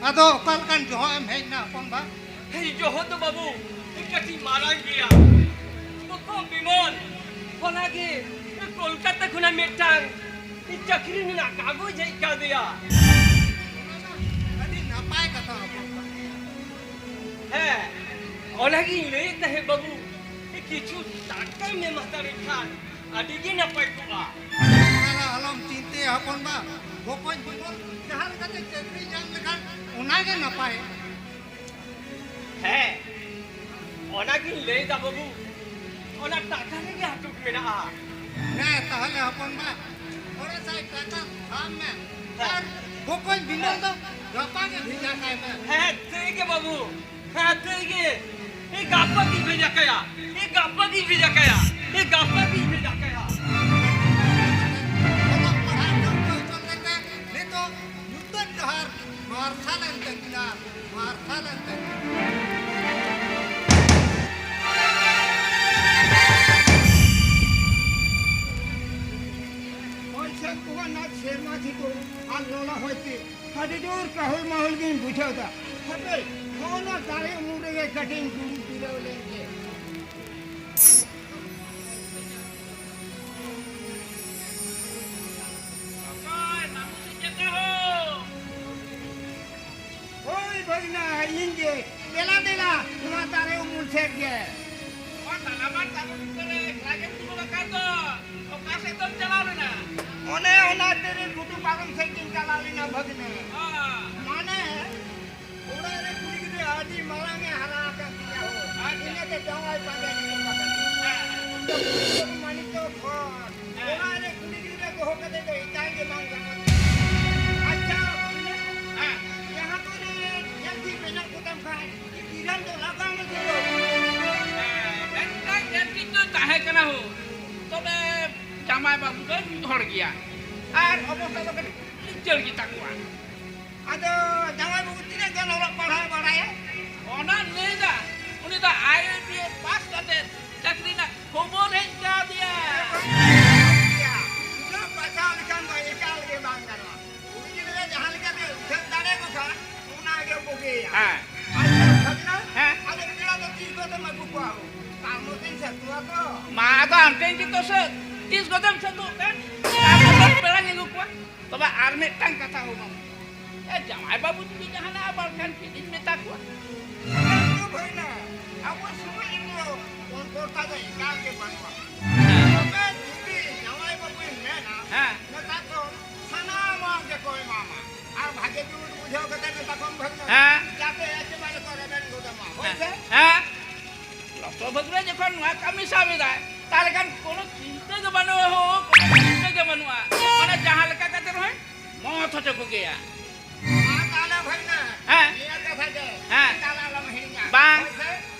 ᱟᱫᱚ ᱚᱠᱟ ᱞᱮᱠᱟᱱ ᱡᱚᱦᱚᱜ ᱮᱢ ᱦᱮᱡ ᱮᱱᱟ ᱦᱚᱯᱚᱱ ᱵᱟ? ᱦᱮᱸ, ᱡᱚᱦᱚᱜ ᱫᱚ ᱵᱟᱹᱵᱩ ᱠᱟᱹᱴᱤᱡ ᱢᱟᱨᱟᱝ ᱜᱮᱭᱟ᱾ ᱵᱚᱠᱚ ᱵᱤᱢᱚᱞ, ᱦᱚᱞᱟ ᱜᱮ ᱠᱳᱞᱠᱟᱛᱟ ᱠᱷᱚᱱᱟᱜ ᱢᱤᱫᱴᱟᱝ ᱪᱟᱹᱠᱨᱤ ᱨᱮᱱᱟᱜ ᱠᱟᱜᱚᱡᱽ ᱦᱮᱡ ᱠᱟᱣᱫᱮᱭᱟ᱾ ᱟᱹᱰᱤ ᱱᱟᱯᱟᱭ ᱠᱟᱛᱷᱟ ᱦᱚᱯᱚᱱ ᱵᱟ᱾ ᱦᱮᱸ, ᱚᱱᱟᱜᱤᱧ ᱞᱟᱹᱭᱮᱫ ᱛᱟᱦᱮᱸᱫ ᱵᱟᱹᱵᱩ, ᱠᱤᱪᱷᱩ ᱴᱟᱠᱟᱢ ᱮᱢ ᱦᱟᱛᱟᱲ ᱠᱷᱟᱱ ᱟᱹᱰᱤ ᱜᱮ ᱱᱟᱯᱟᱭ ᱠᱚᱜᱼᱟ᱾ ᱚᱱᱟ ᱫᱚ ᱟᱞᱚᱢ ᱪᱤᱱᱛᱟᱹᱭᱟ ᱦᱚᱯᱚᱱ ᱵᱟ, ᱵᱚᱠᱚᱧ ᱵᱤᱢᱚᱞ ᱡᱟᱦᱟᱸ ᱞᱮᱠᱟᱛᱮ ᱪᱟᱹᱠᱨᱤ ᱧᱟᱢ ᱞᱮᱠᱷᱟᱱ ᱚᱱᱟᱜᱮ ᱱᱟᱯᱟᱭ᱾ ᱦᱮᱸ, ᱚᱱᱟᱜᱤᱧ ᱞᱟᱹᱭᱫᱟ ᱵᱟᱹᱵᱩ, ᱚᱱᱟ ᱴᱟᱠᱟ ᱨᱮᱜᱮ ᱟᱴᱚᱠ ᱢᱮᱱᱟᱜᱼᱟ᱾ ᱦᱮᱸ, ᱛᱟᱦᱚᱞᱮ ᱦᱚᱯᱚᱱ ᱵᱟ, ᱢᱚᱬᱮ ᱥᱟᱭ ᱴᱟᱠᱟ ᱥᱟᱵ ᱢᱮ᱾ ᱦᱮᱸ᱾ ᱟᱨ ᱵᱚᱠᱚᱧ ᱵᱤᱢᱚᱞ ᱫᱚ ᱜᱟᱯᱟ ᱜᱮ ᱵᱷᱮᱡᱟ ᱠᱟᱭ ᱢᱮ᱾ ᱦᱮᱸ, ᱴᱷᱤᱠ ᱜᱮ ᱵᱟᱹᱵᱩ᱾ ᱦᱮᱸ, ᱴᱷᱤᱠ ᱜᱮ᱾ ᱤᱧ ᱜᱟᱯᱟ ᱜᱤᱧ ᱵᱷᱮᱡᱟ ᱠᱟᱭᱟ᱾ ᱤᱧ ᱜᱟᱯᱟ ᱜᱤᱧ ᱵᱷᱮᱡᱟ ᱠᱟᱭᱟ᱾ ᱤᱧ ᱜᱟᱯᱟ ᱜᱤᱧ ᱵᱷᱮᱡᱟ ᱠᱟᱭᱟ᱾ ᱚᱞᱚᱜ ᱯᱟᱲᱦᱟᱜ ᱴᱷᱟᱹᱣᱠᱟᱹ ᱦᱚᱪᱚ ᱠᱟᱛᱮ ᱱᱤᱛᱚᱜ ᱧᱩᱛᱟᱹᱛ ᱰᱟᱦᱟᱨ ᱢᱟᱨᱥᱟᱞ ᱮᱱ ᱛᱟᱹᱠᱤᱱᱟ᱾ ᱢᱟᱨᱥᱟᱞ ᱮᱱ ᱛᱟᱹᱠᱤᱱᱟ᱾ ᱦᱚᱭ ᱥᱮᱫ ᱠᱚ ᱱᱟ ᱥᱮᱨᱢᱟ ᱥᱤᱛᱩᱝ ᱟᱨ ᱞᱚᱞᱚ ᱦᱚᱭ ᱛᱮ ᱟᱹᱰᱤ ᱡᱳᱨ ᱠᱟᱹᱦᱩᱞ ᱢᱟᱹᱦᱩᱞ ᱜᱤᱧ ᱵᱩᱡᱷᱟᱹᱣ ᱫᱟ᱾ ᱦᱟᱯᱮ, ᱱᱚᱜᱼᱚ ᱱᱚᱣᱟ ᱫᱟᱨᱮ ᱩᱢᱩᱞ ᱨᱮᱜᱮ ᱠᱟᱹᱴᱤᱡ ᱤᱧ ᱫᱩᱲᱩᱵ ᱡᱤᱨᱟᱹᱣ ᱞᱮᱱ ᱜᱮ᱾ ᱚᱠᱚᱭ, ᱵᱟᱹᱵᱩ ᱥᱮ ᱪᱮᱫ ᱦᱳ? ᱦᱳᱭ ᱵᱷᱟᱹᱜᱽᱱᱟ, ᱤᱧ ᱜᱮ᱾ ᱫᱮᱞᱟ, ᱫᱮᱞᱟ, ᱱᱚᱣᱟ ᱫᱟᱨᱮ ᱩᱢᱩᱞ ᱥᱮᱫ ᱜᱮ᱾ ᱱᱚᱣᱟ ᱛᱟᱞᱟᱢᱟᱴ ᱫᱟᱨᱮ ᱵᱩᱴᱟᱹ ᱨᱮ ᱮᱠᱞᱟ ᱜᱮᱢ ᱫᱩᱲᱩᱵ ᱟᱠᱟᱱ ᱫᱚ, ᱚᱠᱟ ᱥᱮᱫ ᱫᱚᱢ ᱪᱟᱞᱟᱣ ᱞᱮᱱᱟ? ᱚᱱᱮ ᱚᱱᱟ ᱛᱮᱨᱮ ᱜᱷᱩᱴᱩ ᱯᱟᱨᱚᱢ ᱥᱮᱫ ᱜᱤᱧ ᱪᱟᱞᱟᱣ ᱞᱮᱱᱟ ᱵᱷᱟᱹᱜᱽᱱᱟᱹ᱾ ᱚ᱾ ᱢᱟᱱᱮ, ᱚᱲᱟᱜ ᱨᱮ ᱠᱩᱲᱤ ᱜᱤᱫᱽᱨᱟᱹ ᱟᱹᱰᱤ ᱢᱟᱨᱟᱝ ᱮ ᱦᱟᱨᱟ ᱟᱠᱟᱱ ᱛᱤᱧᱟ ᱦᱳ᱾ ᱟᱨ ᱤᱱᱟᱹᱛᱮ ᱡᱟᱶᱟᱭ ᱯᱟᱸᱡᱟ ᱧᱩᱛᱩᱢ ᱟᱠᱟᱱᱟ᱾ ᱦᱮᱸ᱾ ᱢᱟᱱᱤᱠ ᱫᱚ ᱦᱚᱲ᱾ ᱦᱮᱸ᱾ ᱚᱲᱟᱜ ᱨᱮ ᱠᱩᱲᱤ ᱜᱤᱫᱽᱨᱟᱹ ᱫᱚᱦᱚ ᱠᱟᱛᱮ ᱫᱚ ᱮᱠᱟᱞ ᱜᱮ ᱵᱟᱝ ᱜᱟᱱᱚᱜᱼᱟ᱾ ᱟᱪᱪᱷᱟ, ᱦᱮᱸ᱾ ᱡᱟᱦᱟᱸ ᱠᱚᱨᱮ ᱧᱮᱞ ᱴᱷᱤᱠ ᱢᱮᱱᱟᱜ ᱠᱚᱛᱟᱢ ᱠᱷᱟᱱ, ᱤᱨᱟᱱ ᱫᱚ ᱞᱟᱜᱟᱣ ᱢᱮ ᱫᱷᱩᱨᱟᱹᱣ᱾ ᱦᱮᱸ, ᱢᱤᱫᱴᱟᱝ ᱧᱮᱞ ᱴᱷᱤᱠ ᱫᱚ ᱛᱟᱦᱮᱸ ᱠᱟᱱᱟ ᱦᱳ᱾ ᱛᱚᱵᱮ ᱡᱟᱢᱟᱭ ᱵᱟᱹᱵᱩ ᱫᱚ ᱢᱤᱫ ᱦᱚᱲ ᱜᱮᱭᱟ᱾ ᱟᱨ ᱚᱵᱚᱥᱛᱟ ᱫᱚ ᱠᱟᱹᱴᱤᱡ ᱞᱤᱪᱟᱹᱲ ᱜᱮᱛᱟ ᱠᱚᱣᱟ᱾ ᱟᱫᱚ ᱡᱟᱶᱟᱭ ᱵᱟᱹᱵᱩ ᱛᱤᱱᱟᱹᱜ ᱜᱟᱱ ᱚᱞᱚᱜ ᱯᱟᱲᱦᱟᱣ ᱵᱟᱲᱟᱭᱟ? ᱚᱱᱟ ᱞᱟᱹᱭ ᱫᱟ, ᱩᱱᱤ ᱫᱚ ᱟᱭ ᱮ ᱯᱤ ᱮᱥ ᱯᱟᱥ ᱠᱟᱛᱮ ᱪᱟᱹᱠᱨᱤ ᱨᱮᱱᱟᱜ ᱠᱷᱚᱵᱚᱨ ᱦᱮᱡ ᱠᱟᱣᱫᱮᱭᱟ᱾ ᱩᱱᱟᱹᱜ ᱵᱟᱪᱷᱟᱣ ᱞᱮᱠᱷᱟᱱ ᱫᱚ ᱮᱠᱟᱞ ᱜᱮ ᱵᱟᱝ ᱜᱟᱱᱚᱜᱼᱟ᱾ ᱠᱩᱲᱤ ᱜᱤᱫᱽᱨᱟᱹ ᱡᱟᱦᱟᱸ ᱞᱮᱠᱟᱛᱮ ᱩᱫᱷᱟᱹᱨ ᱫᱟᱲᱮᱭᱟᱠᱚ ᱠᱷᱟᱱ, ᱚᱱᱟ ᱜᱮ ᱵᱩᱜᱤᱭᱟ᱾ ᱦᱮᱸ᱾ ᱟᱪᱪᱷᱟ, ᱵᱷᱟᱹᱜᱽᱱᱟᱹ, ᱦᱮᱸ᱾ ᱟᱫᱚ ᱯᱮᱲᱟ ᱫᱚ ᱛᱤᱥ ᱠᱚᱛᱮᱢ ᱟᱹᱜᱩ ᱠᱚᱣᱟ? ᱛᱟᱨ ᱢᱚᱫᱽᱫᱷᱮᱧ ᱥᱟᱹᱛ ᱠᱚᱣᱟ ᱛᱚ᱾ ᱢᱟ, ᱟᱫᱚ ᱟᱢ ᱴᱷᱮᱱ ᱜᱮᱛᱚ ᱥᱟᱹᱛ᱾ ᱛᱤᱥ ᱠᱚᱛᱮᱢ ᱥᱟᱹᱛᱚᱜ ᱠᱟᱱ? ᱛᱟᱨ ᱢᱚᱫᱽᱫᱷᱮ ᱯᱮᱲᱟᱧ ᱟᱹᱜᱩ ᱠᱚᱣᱟ᱾ ᱛᱚᱵᱮ ᱟᱨ ᱢᱤᱫᱴᱟᱝ ᱠᱟᱛᱷᱟ ᱦᱚᱸ ᱵᱟᱝ᱾ ᱮ, ᱡᱟᱶᱟᱭ ᱵᱟᱹᱵᱩ ᱡᱩᱫᱤ ᱡᱟᱦᱟᱱᱟᱜ ᱟᱵᱟᱨ ᱠᱷᱟᱱ ᱪᱮᱫ ᱤᱧ ᱢᱮᱛᱟ ᱠᱚᱣᱟ? ᱵᱟᱝ ᱫᱚ ᱵᱷᱟᱹᱭᱱᱟ, ᱟᱵᱚ ᱥᱚᱢᱟᱡᱽ ᱨᱮᱫᱚ ᱚᱱᱠᱟ ᱫᱚ ᱮᱠᱟᱞ ᱜᱮ ᱵᱟᱹᱱᱩᱜᱼᱟ᱾ ᱦᱮᱸ᱾ ᱛᱚᱵᱮ ᱡᱩᱫᱤ ᱡᱟᱶᱟᱭ ᱵᱟᱹᱵᱩᱭ ᱢᱮᱱᱟ, ᱦᱮᱸ᱾ ᱱᱮᱛᱟᱨ ᱫᱚ ᱥᱟᱱᱟᱢᱟᱜ ᱜᱮᱠᱚ ᱮᱢᱟᱢᱟ᱾ ᱟᱨ ᱵᱷᱟᱜᱮ ᱡᱩᱛ ᱵᱩᱡᱷᱟᱹᱣ ᱠᱟᱛᱮ ᱢᱮᱛᱟ ᱠᱚᱢ ᱵᱷᱟᱹᱭᱱᱟ᱾ ᱦᱮᱸ᱾ ᱡᱟᱛᱮ ᱮᱠᱮᱵᱟᱨᱮ ᱠᱚ ᱨᱮᱵᱮᱱ ᱜᱚᱫ ᱟᱢᱟ᱾ ᱦᱳᱭ ᱥᱮ? ᱦᱮᱸ᱾ ᱞᱚᱥᱚ ᱵᱷᱟᱹᱜᱽᱱᱟᱹ ᱡᱚᱠᱷᱚᱱ ᱱᱚᱣᱟ ᱠᱟᱹᱢᱤ ᱥᱟᱵ ᱮᱫᱟᱭ, ᱛᱟᱦᱞᱮ ᱠᱷᱟᱱ ᱠᱳᱱᱳ ᱪᱤᱱᱛᱟᱹ ᱜᱮ ᱵᱟᱹᱱᱩᱜᱼᱟ ᱦᱳ, ᱠᱳᱱᱳ ᱪᱤᱱᱛᱟᱹ ᱜᱮ ᱵᱟᱹᱱᱩᱜᱼᱟ᱾ ᱢᱟᱱᱮ ᱡᱟᱦᱟᱸ ᱞᱮᱠᱟ ᱠᱟᱛᱮ ᱨᱮᱦᱚᱸ ᱢᱚᱛ ᱦᱚᱪᱚ ᱠᱚᱜᱮᱭᱟ᱾ ᱢᱟ ᱛᱟᱦᱞᱮ ᱵᱷᱟᱹᱭᱱᱟ, ᱦᱮᱸ᱾ ᱱᱤᱭᱟᱹ ᱠᱟᱛᱷᱟ ᱜᱮ ᱦᱮᱸ᱾ ᱪᱟᱞᱟᱜ ᱟᱞᱚᱢ ᱦᱤᱲᱤᱧᱟ᱾ ᱵᱟᱝ᱾ ᱦᱳᱭ ᱥᱮ?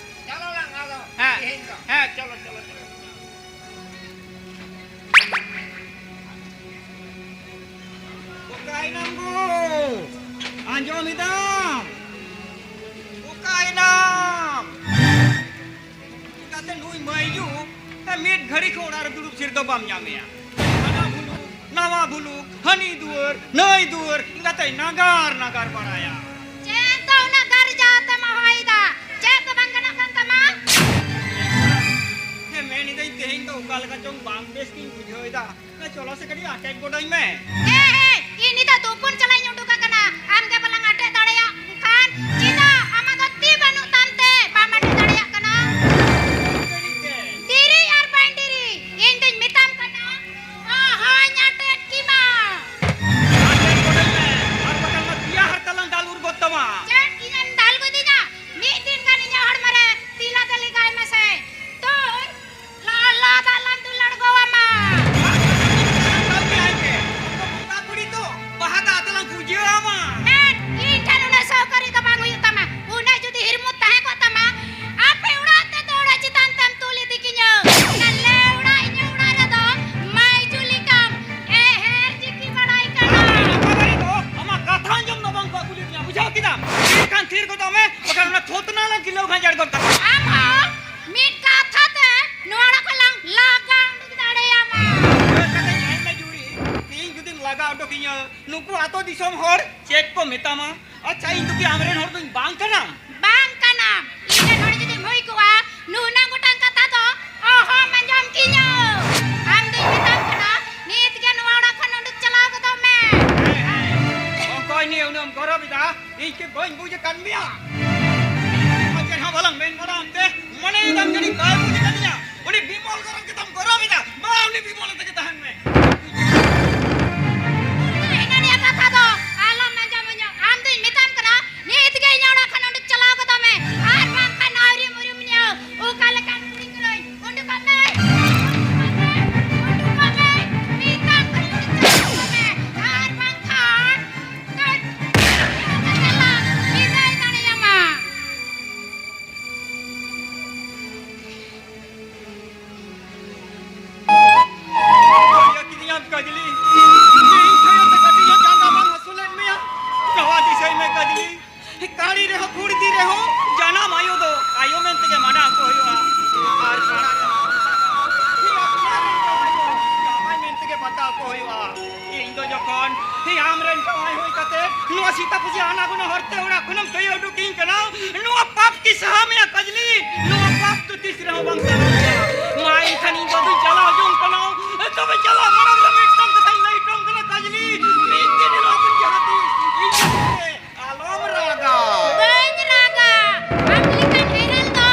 ᱪᱚᱞᱚ ᱞᱟᱝ ᱟᱫᱚ ᱦᱮᱸ᱾ ᱛᱮᱦᱮᱧ ᱫᱚ᱾ ᱦᱮᱸ, ᱪᱚᱞᱚ, ᱪᱚᱞᱚ, ᱪᱚᱞᱚ᱾ ᱚᱠᱟᱭᱱᱟᱢ ᱜᱳ? ᱟᱸᱡᱚᱢ ᱮᱫᱟᱢ? ᱚᱠᱟᱭᱱᱟᱢ? ᱪᱤᱠᱟᱹᱛᱮ ᱱᱩᱭ ᱢᱟᱹᱭ ᱭᱩ ᱢᱤᱫ ᱜᱷᱟᱹᱲᱤ ᱠᱷᱚᱱ ᱚᱲᱟᱜ ᱨᱮ ᱫᱩᱲᱩᱵ ᱛᱷᱤᱨ ᱫᱚ ᱵᱟᱢ ᱧᱟᱢᱮᱭᱟ? ᱦᱟᱱᱟ ᱵᱷᱩᱞᱩᱠ, ᱱᱟᱣᱟ ᱵᱷᱩᱞᱩᱠ, ᱦᱟᱹᱱᱤ ᱫᱩᱣᱟᱹᱨ, ᱱᱟᱹᱭ ᱫᱩᱣᱟᱹᱨ, ᱤᱧ ᱜᱟᱛᱮ ᱱᱟᱜᱟᱨ ᱱᱟᱜᱟᱨ ᱵᱟᱲᱟᱭᱟ᱾ ᱪᱮᱫ ᱫᱚ ᱩᱱᱟᱹᱜ ᱜᱟᱨᱡᱟ ᱟᱛᱮᱢ ᱦᱚᱦᱚᱭᱮᱫᱟ? ᱪᱮᱫ ᱫᱚ ᱵᱟᱝ ᱜᱟᱱᱚᱜ ᱠᱟᱱ ᱛᱟᱢᱟ? ᱦᱮᱸ, ᱢᱮᱱ ᱮᱫᱟᱹᱧ ᱛᱮᱦᱮᱧ ᱫᱚ ᱚᱠᱟ ᱞᱮᱠᱟ ᱪᱚᱝ ᱵᱟᱝ ᱵᱮᱥ ᱜᱤᱧ ᱵᱩᱡᱷᱟᱹᱣ ᱮᱫᱟ᱾ ᱮ, ᱪᱚᱞᱚ ᱥᱮ ᱠᱟᱹᱴᱤᱡ ᱟᱴᱮᱫ ᱜᱚᱰᱚᱧ ᱢᱮ᱾ ᱦᱮᱸ, ᱦᱮᱸ, ᱤᱧ ᱱᱤᱛᱚᱜ ᱛᱩᱯᱩᱱ ᱪᱟᱞᱟᱜ ᱤᱧ ᱩᱰᱩᱠ ᱟᱠᱟᱱᱟ᱾ ᱟᱢ ᱜᱮ ᱵᱟᱞᱟᱝ ᱟᱴᱮᱫ ᱫᱟᱲᱮᱭᱟᱜ ᱠᱷᱟᱱ ᱪᱮᱫᱟᱜ ᱟᱢᱟᱜ ᱫᱚ ᱛᱤ ᱵᱟᱹᱱᱩᱜ ᱛᱟᱢ ᱛᱮ ᱵᱟᱢ ᱟᱴᱮᱫ ᱫᱟᱲᱮᱭᱟᱜ ᱠᱟᱱᱟ? ᱰᱮᱨᱤ ᱟᱨ ᱵᱟᱝ ᱰᱮᱨᱤ, ᱤᱧ ᱫᱩᱧ ᱢᱮᱛᱟᱢ ᱠᱟᱱᱟ᱾ ᱦᱚᱸ, ᱦᱚᱸᱧ ᱟᱴᱮᱫ ᱠᱤᱢᱟ᱾ ᱟᱴᱮᱫ ᱜᱚᱰᱚᱧ ᱢᱮ, ᱟᱨ ᱵᱟᱠᱷᱟᱱ ᱢᱟ ᱯᱮᱭᱟ ᱦᱟᱨᱛᱟ ᱞᱟᱝ ᱫᱟᱞ ᱩᱨ ᱜᱚᱫ ᱛᱟᱢᱟ᱾ ᱪᱮᱫ ᱤᱧᱮᱢ ᱫᱟᱞ ᱜᱚᱫᱤᱧᱟ? ᱢᱤᱫ ᱫᱤᱱ ᱜᱟᱱ ᱤᱧᱟᱹᱜ ᱦᱚᱲᱢᱚ ᱨᱮ ᱛᱤᱞᱟ ᱛᱮ ᱫᱤᱥᱚᱢ ᱦᱚᱲ ᱪᱮᱫ ᱠᱚ ᱢᱮᱛᱟᱢᱟ? ᱟᱪᱪᱷᱟ, ᱤᱧ ᱫᱚ ᱠᱤ ᱟᱢᱨᱮᱱ ᱦᱚᱲ ᱫᱚᱧ ᱵᱟᱝ ᱠᱟᱱᱟ? ᱵᱟᱝ ᱠᱟᱱᱟᱢ᱾ ᱤᱧ ᱨᱮᱱ ᱦᱚᱲ ᱡᱩᱫᱤᱢ ᱦᱩᱭ ᱠᱚᱜᱼᱟ, ᱱᱩᱱᱟᱹᱜ ᱜᱚᱴᱟᱝ ᱠᱟᱛᱷᱟ ᱫᱚ ᱚᱦᱚᱢ ᱟᱸᱡᱚᱢ ᱠᱤᱧᱟᱹ᱾ ᱟᱢ ᱫᱩᱧ ᱢᱮᱛᱟᱢ ᱠᱟᱱᱟ, ᱱᱤᱛ ᱜᱮ ᱱᱚᱣᱟ ᱚᱲᱟᱜ ᱠᱷᱚᱱ ᱩᱰᱩᱠ ᱪᱟᱞᱟᱣ ᱜᱚᱫᱚᱜ ᱢᱮ᱾ ᱚᱠᱚᱭ ᱱᱤᱭᱟᱹ ᱩᱱᱟᱹᱜ ᱮᱢ ᱜᱚᱨᱚᱵ ᱮᱫᱟ? ᱤᱧ ᱠᱤ ᱵᱟᱹᱧ ᱵᱩᱡᱽ ᱟᱠᱟᱫ ᱢᱮᱭᱟ? ᱪᱮᱫ ᱦᱚᱸ ᱵᱟᱞᱟᱝ ᱢᱮᱱ ᱵᱟᱲᱟ ᱟᱢᱛᱮ ᱢᱚᱱᱮᱭᱮᱫᱟᱢ ᱡᱟᱹᱱᱤᱡ ᱵᱟᱭ ᱵᱩᱡᱽ ᱟᱠᱟᱫᱤᱧᱟ᱾ ᱩᱱᱤ ᱵᱤᱢᱚᱞ ᱜᱚᱨᱚᱵ ᱜᱮᱛᱟᱢ ᱜᱚᱨᱚᱵ ᱮᱫᱟ᱾ ᱢᱟ, ᱩᱱᱤ ᱵᱤᱢᱚᱞ ᱟᱛᱮ ᱜᱮ ᱛᱟᱦᱮᱱ ᱢᱮ᱾ ᱦᱤᱱᱟᱹ ᱱᱤᱭᱟᱹ ᱠᱟᱛᱷᱟ ᱫᱚ ᱟᱞᱚᱢ ᱟᱸᱡᱚᱢ ᱦᱚᱪᱚ᱾ ᱟᱢ ᱫᱩᱧ ᱢᱮᱛᱟᱢ ᱠᱟᱱᱟ, ᱱᱤᱛ ᱜᱮ ᱤᱧᱟᱹᱜ ᱚᱲᱟᱜ ᱠᱷᱚᱱ ᱩᱰᱩᱠ ᱪᱟᱞᱟᱣ ᱜᱚᱫᱚᱜ ᱢᱮ, ᱟᱨ ᱵᱟᱝᱠᱷᱟᱱ ᱟᱹᱣᱨᱤᱢ ᱩᱨᱩᱢᱤᱧᱟ᱾ ᱚᱠᱟ ᱞᱮᱠᱟᱱ ᱠᱩᱲᱤ ᱠᱟᱹᱱᱟᱹᱧ? ᱩᱰᱩᱠᱚᱜ ᱢᱮ, ᱩᱰᱩᱠᱚᱜ ᱢᱮ, ᱩᱰᱩᱠᱚᱜ ᱢᱮ, ᱢᱮᱛᱟᱢ ᱠᱟᱱᱟ, ᱩᱰᱩᱠ ᱪᱟᱞᱟᱣ ᱜᱚᱫᱚᱜ ᱢᱮ, ᱟᱨ ᱵᱟᱝᱠᱷᱟᱱ ᱠᱟᱹᱴ ᱵᱤᱫᱟᱹᱭ ᱫᱟᱲᱮᱭᱟᱢᱟ᱾ ᱤᱭᱟᱹ ᱠᱤᱫᱤᱧᱟᱢ ᱠᱟᱡᱽᱞᱤ᱾ ᱤᱧ ᱛᱟᱭᱚᱢ ᱛᱮ ᱠᱟᱹᱴᱤᱡ ᱦᱚᱸ ᱡᱟᱸᱜᱟ ᱵᱟᱝ ᱦᱟᱹᱥᱩ ᱞᱮᱫ ᱢᱮᱭᱟ? ᱱᱚᱣᱟ ᱫᱤᱥᱟᱹᱭ ᱢᱮ ᱠᱟᱡᱽᱞᱤ, ᱠᱟᱹᱲᱤ ᱨᱮᱦᱚᱸ ᱠᱩᱲᱤᱫᱤ ᱨᱮᱦᱚᱸ ᱡᱟᱱᱟᱢ ᱟᱭᱳ ᱫᱚ ᱟᱭᱳ ᱢᱮᱱᱛᱮ ᱜᱮ ᱢᱟᱱᱟᱣ ᱠᱚ ᱦᱩᱭᱩᱜᱼᱟ᱾ ᱟᱨ ᱯᱟᱲᱟ ᱨᱮᱦᱚᱸ ᱟᱯᱱᱟᱨ ᱨᱮᱱ ᱡᱟᱶᱟᱭ ᱫᱚ ᱡᱟᱶᱟᱭ ᱢᱮᱱᱛᱮ ᱜᱮ ᱵᱟᱛᱟᱣ ᱠᱚ ᱦᱩᱭᱩᱜᱼᱟ᱾ ᱤᱧ ᱫᱚ ᱡᱚᱠᱷᱚᱱ ᱟᱢ ᱨᱮᱱ ᱡᱟᱶᱟᱭ ᱦᱩᱭ ᱠᱟᱛᱮ ᱱᱚᱣᱟ ᱥᱮᱛᱟ ᱯᱩᱥᱤ ᱟᱱᱟ ᱜᱩᱱᱟ ᱦᱚᱨᱛᱮ ᱚᱲᱟᱜ ᱠᱷᱚᱱᱮᱢ ᱛᱟᱹᱭᱟᱹ ᱩᱰᱩᱠᱤᱧ ᱠᱟᱱᱟ, ᱱᱚᱣᱟ ᱯᱟᱯ ᱠᱤ ᱥᱟᱦᱟ ᱢᱮᱭᱟ ᱠᱟᱡᱽᱞᱤ? ᱱᱚᱣᱟ ᱯᱟᱯ ᱫᱚ ᱛᱤᱥ ᱨᱮᱦᱚᱸ ᱵᱟᱝ ᱥᱟᱦᱟᱜᱼᱟ᱾ ᱢᱟ ᱮᱱᱠᱷᱟᱱ ᱤᱧ ᱫᱚ ᱟᱫᱚᱧ ᱪᱟᱞᱟᱣ ᱡᱚᱝ ᱠᱟᱱᱟ᱾ ᱛᱚᱵᱮ ᱪᱟᱞᱟᱣ ᱢᱟᱲᱟᱝ ᱨᱮ ᱢᱤᱫᱴᱟᱝ ᱠᱟᱛᱷᱟᱧ ᱞᱟᱹᱭ ᱦᱚᱴᱚᱝ ᱠᱟᱱᱟ ᱠᱟᱡᱽᱞᱤ, ᱢᱤᱫ ᱫᱤᱱ ᱦᱤᱞᱳᱜ ᱫᱤᱱ ᱡᱟᱦᱟᱸ ᱛᱤᱥ ᱤᱧ ᱧᱩᱛᱩᱢ ᱛᱮ ᱟᱞᱚᱢ ᱨᱟᱜᱟ᱾ ᱵᱟᱹᱧ ᱨᱟᱜᱟ᱾ ᱟᱢ ᱞᱮᱠᱟᱱ ᱮᱨᱮᱞ ᱫᱚ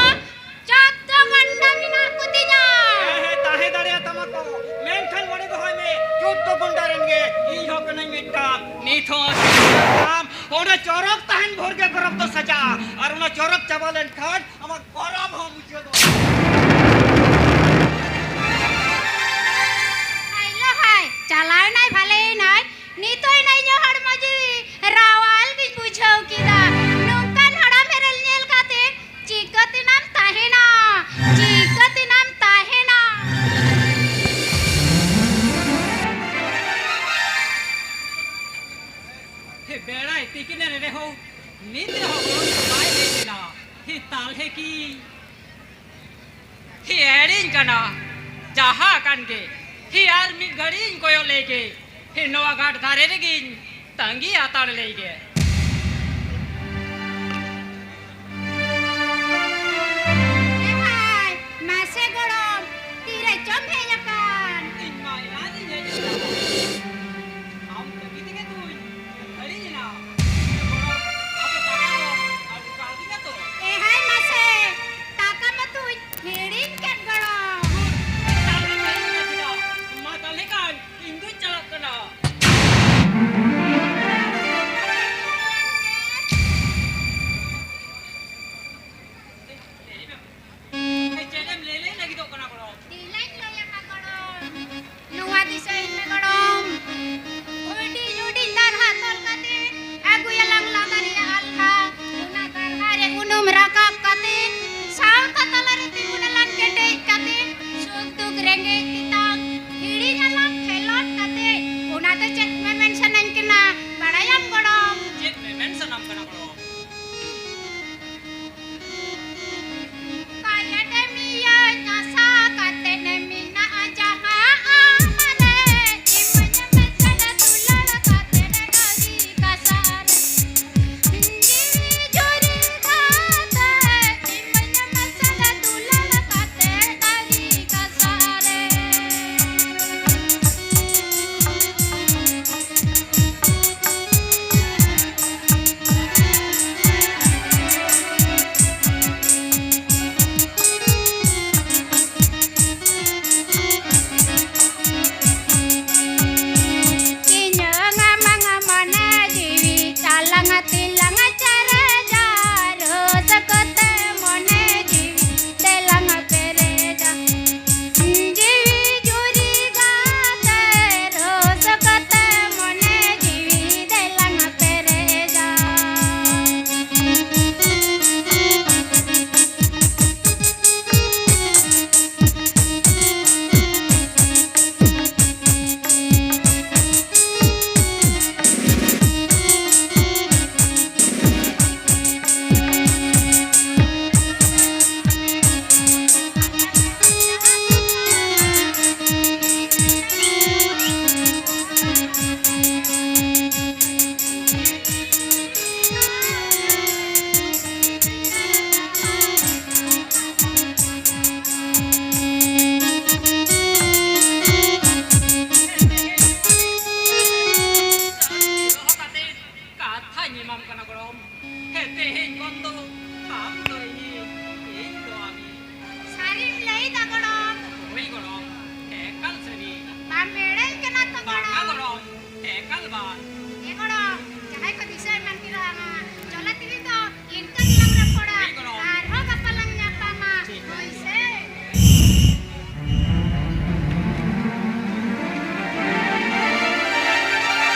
ᱪᱳᱫᱫᱳ ᱜᱟᱱᱰᱟ ᱢᱮᱱᱟᱜ ᱠᱚᱛᱤᱧᱟ᱾ ᱦᱮᱸ, ᱦᱮᱸ, ᱛᱟᱦᱮᱸ ᱫᱟᱲᱮᱭᱟᱛᱟᱢᱟ ᱠᱚ, ᱢᱮᱱᱠᱷᱟᱱ ᱢᱚᱱᱮ ᱫᱚᱦᱚᱭ ᱢᱮ, ᱪᱳᱫᱫᱳ ᱜᱚᱱᱰᱟ ᱨᱮᱱ ᱜᱮ ᱤᱧ ᱦᱚᱸ ᱠᱟᱹᱱᱟᱹᱧ ᱢᱤᱫᱴᱟᱝ᱾ ᱱᱤᱛ ᱦᱚᱸ ᱟᱹᱥᱩᱞ ᱢᱮᱱᱟᱜ ᱛᱟᱢ᱾ ᱚᱸᱰᱮ ᱪᱚᱨᱚᱠ ᱛᱟᱦᱮᱱ ᱵᱷᱳᱨ ᱜᱮ ᱜᱚᱨᱚᱵ ᱫᱚ ᱥᱟᱡᱟᱜᱼᱟ, ᱟᱨ ᱚᱱᱟ ᱪᱚᱨᱚᱠ ᱪᱟᱵᱟ ᱞᱮᱱᱠᱷᱟᱱ ᱟᱢᱟᱜ ᱜᱚᱨᱚᱵ ᱦᱚᱸ ᱢᱩᱪᱟᱹᱫᱚᱜᱼᱟ᱾ ᱦᱟᱭ ᱞᱚ ᱦᱟᱭ, ᱪᱟᱞᱟᱣᱱᱟᱭ ᱵᱷᱟᱞᱮᱭᱮᱱᱟᱭ, ᱱᱤᱛᱚᱜ ᱮᱱᱟ ᱤᱧᱟᱹᱜ ᱦᱚᱲᱢᱚ ᱡᱤᱣᱤ ᱨᱟᱣᱟᱞ ᱜᱤᱧ ᱵᱩᱡᱷᱟᱹᱣ ᱠᱮᱫᱟ᱾ ᱱᱚᱝᱠᱟᱱ ᱦᱟᱲᱟᱢ ᱮᱨᱮᱞ ᱧᱮᱞ ᱠᱟᱛᱮ ᱪᱤᱠᱟᱹᱛᱮᱱᱟᱢ ᱛᱟᱦᱮᱱᱟ? ᱪᱤᱠᱟᱹᱛᱮᱱᱟᱢ ᱛᱟᱦᱮᱱᱟ? ᱦᱮ, ᱵᱮᱲᱟᱭ ᱛᱤᱠᱤᱱ ᱮᱱ ᱨᱮᱦᱚᱸ ᱱᱤᱛ ᱨᱮᱦᱚᱸ ᱜᱚᱲᱚᱢ ᱫᱚ ᱵᱟᱭ ᱦᱮᱡ ᱞᱮᱱᱟ᱾ ᱦᱮ, ᱛᱟᱞᱦᱮ ᱠᱤ? ᱦᱮ, ᱮᱲᱮᱧ ᱠᱟᱱᱟ᱾ ᱡᱟᱦᱟᱸ ᱠᱟᱱ ᱜᱮ᱾ ᱦᱮ, ᱟᱨ ᱢᱤᱫ ᱜᱷᱟᱹᱲᱤᱡ ᱤᱧ ᱠᱚᱭᱚᱜ ᱞᱮᱜᱮ᱾ ᱦᱮ, ᱱᱚᱣᱟ ᱜᱷᱟᱴ ᱫᱷᱟᱨᱮ ᱨᱮᱜᱤᱧ ᱛᱟᱸᱜᱤ ᱦᱟᱛᱟᱲ ᱞᱮᱭ ᱜᱮ᱾ ᱮ ᱵᱷᱟᱭ, ᱢᱟᱥᱮ ᱜᱚᱲᱚᱢ, ᱛᱤᱨᱮ ᱪᱚᱢ ᱦᱮᱡ ᱟᱠᱟᱱ? ᱤᱧ ᱢᱟ ᱮᱱᱟᱱ ᱤᱧ ᱦᱮᱡ ᱟᱠᱟᱱᱟ᱾ ᱟᱢ ᱛᱟᱹᱜᱤ ᱛᱮᱜᱮ ᱛᱚᱧ ᱦᱤᱲᱤᱧ ᱮᱱᱟ᱾ ᱮ ᱜᱚᱲᱚᱢ, ᱟᱯᱮ ᱫᱟᱠᱟ ᱫᱚ ᱟᱹᱜᱩ ᱠᱟᱣᱫᱤᱧᱟ ᱛᱚ? ᱮ ᱦᱟᱭ ᱢᱟᱥᱮ, ᱫᱟᱠᱟ ᱢᱟᱛᱚᱧ ᱦᱤᱲᱤᱧ ᱠᱮᱫ ᱜᱚᱲᱚᱢ᱾ ᱫᱟᱠᱟ ᱫᱚ ᱦᱤᱲᱤᱧ ᱠᱮᱫᱟ᱾ ᱢᱟ ᱛᱟᱦᱞᱮ ᱠᱷᱟᱱ ᱤᱧ ᱫᱩᱧ ᱪᱟᱞᱟᱜ ᱠᱟᱱᱟ᱾ ᱮ ᱜᱚᱲᱚᱢ, ᱡᱟᱦᱟᱸᱭ ᱠᱚ ᱫᱤᱥᱟᱹ ᱮᱢᱟᱱ ᱠᱮᱫᱟ ᱦᱟᱸᱜ, ᱪᱚᱞᱚ ᱛᱮᱦᱮᱧ ᱫᱚ ᱤᱱᱠᱟᱹ ᱜᱮᱞᱟᱝ ᱨᱚᱯᱚᱲᱟ᱾ ᱦᱮᱸ ᱜᱚᱲᱚᱢ᱾ ᱟᱨᱦᱚᱸ ᱜᱟᱯᱟ ᱞᱟᱝ ᱧᱟᱯᱟᱢᱟ᱾ ᱴᱷᱤᱠ᱾ ᱦᱳᱭ ᱥᱮ?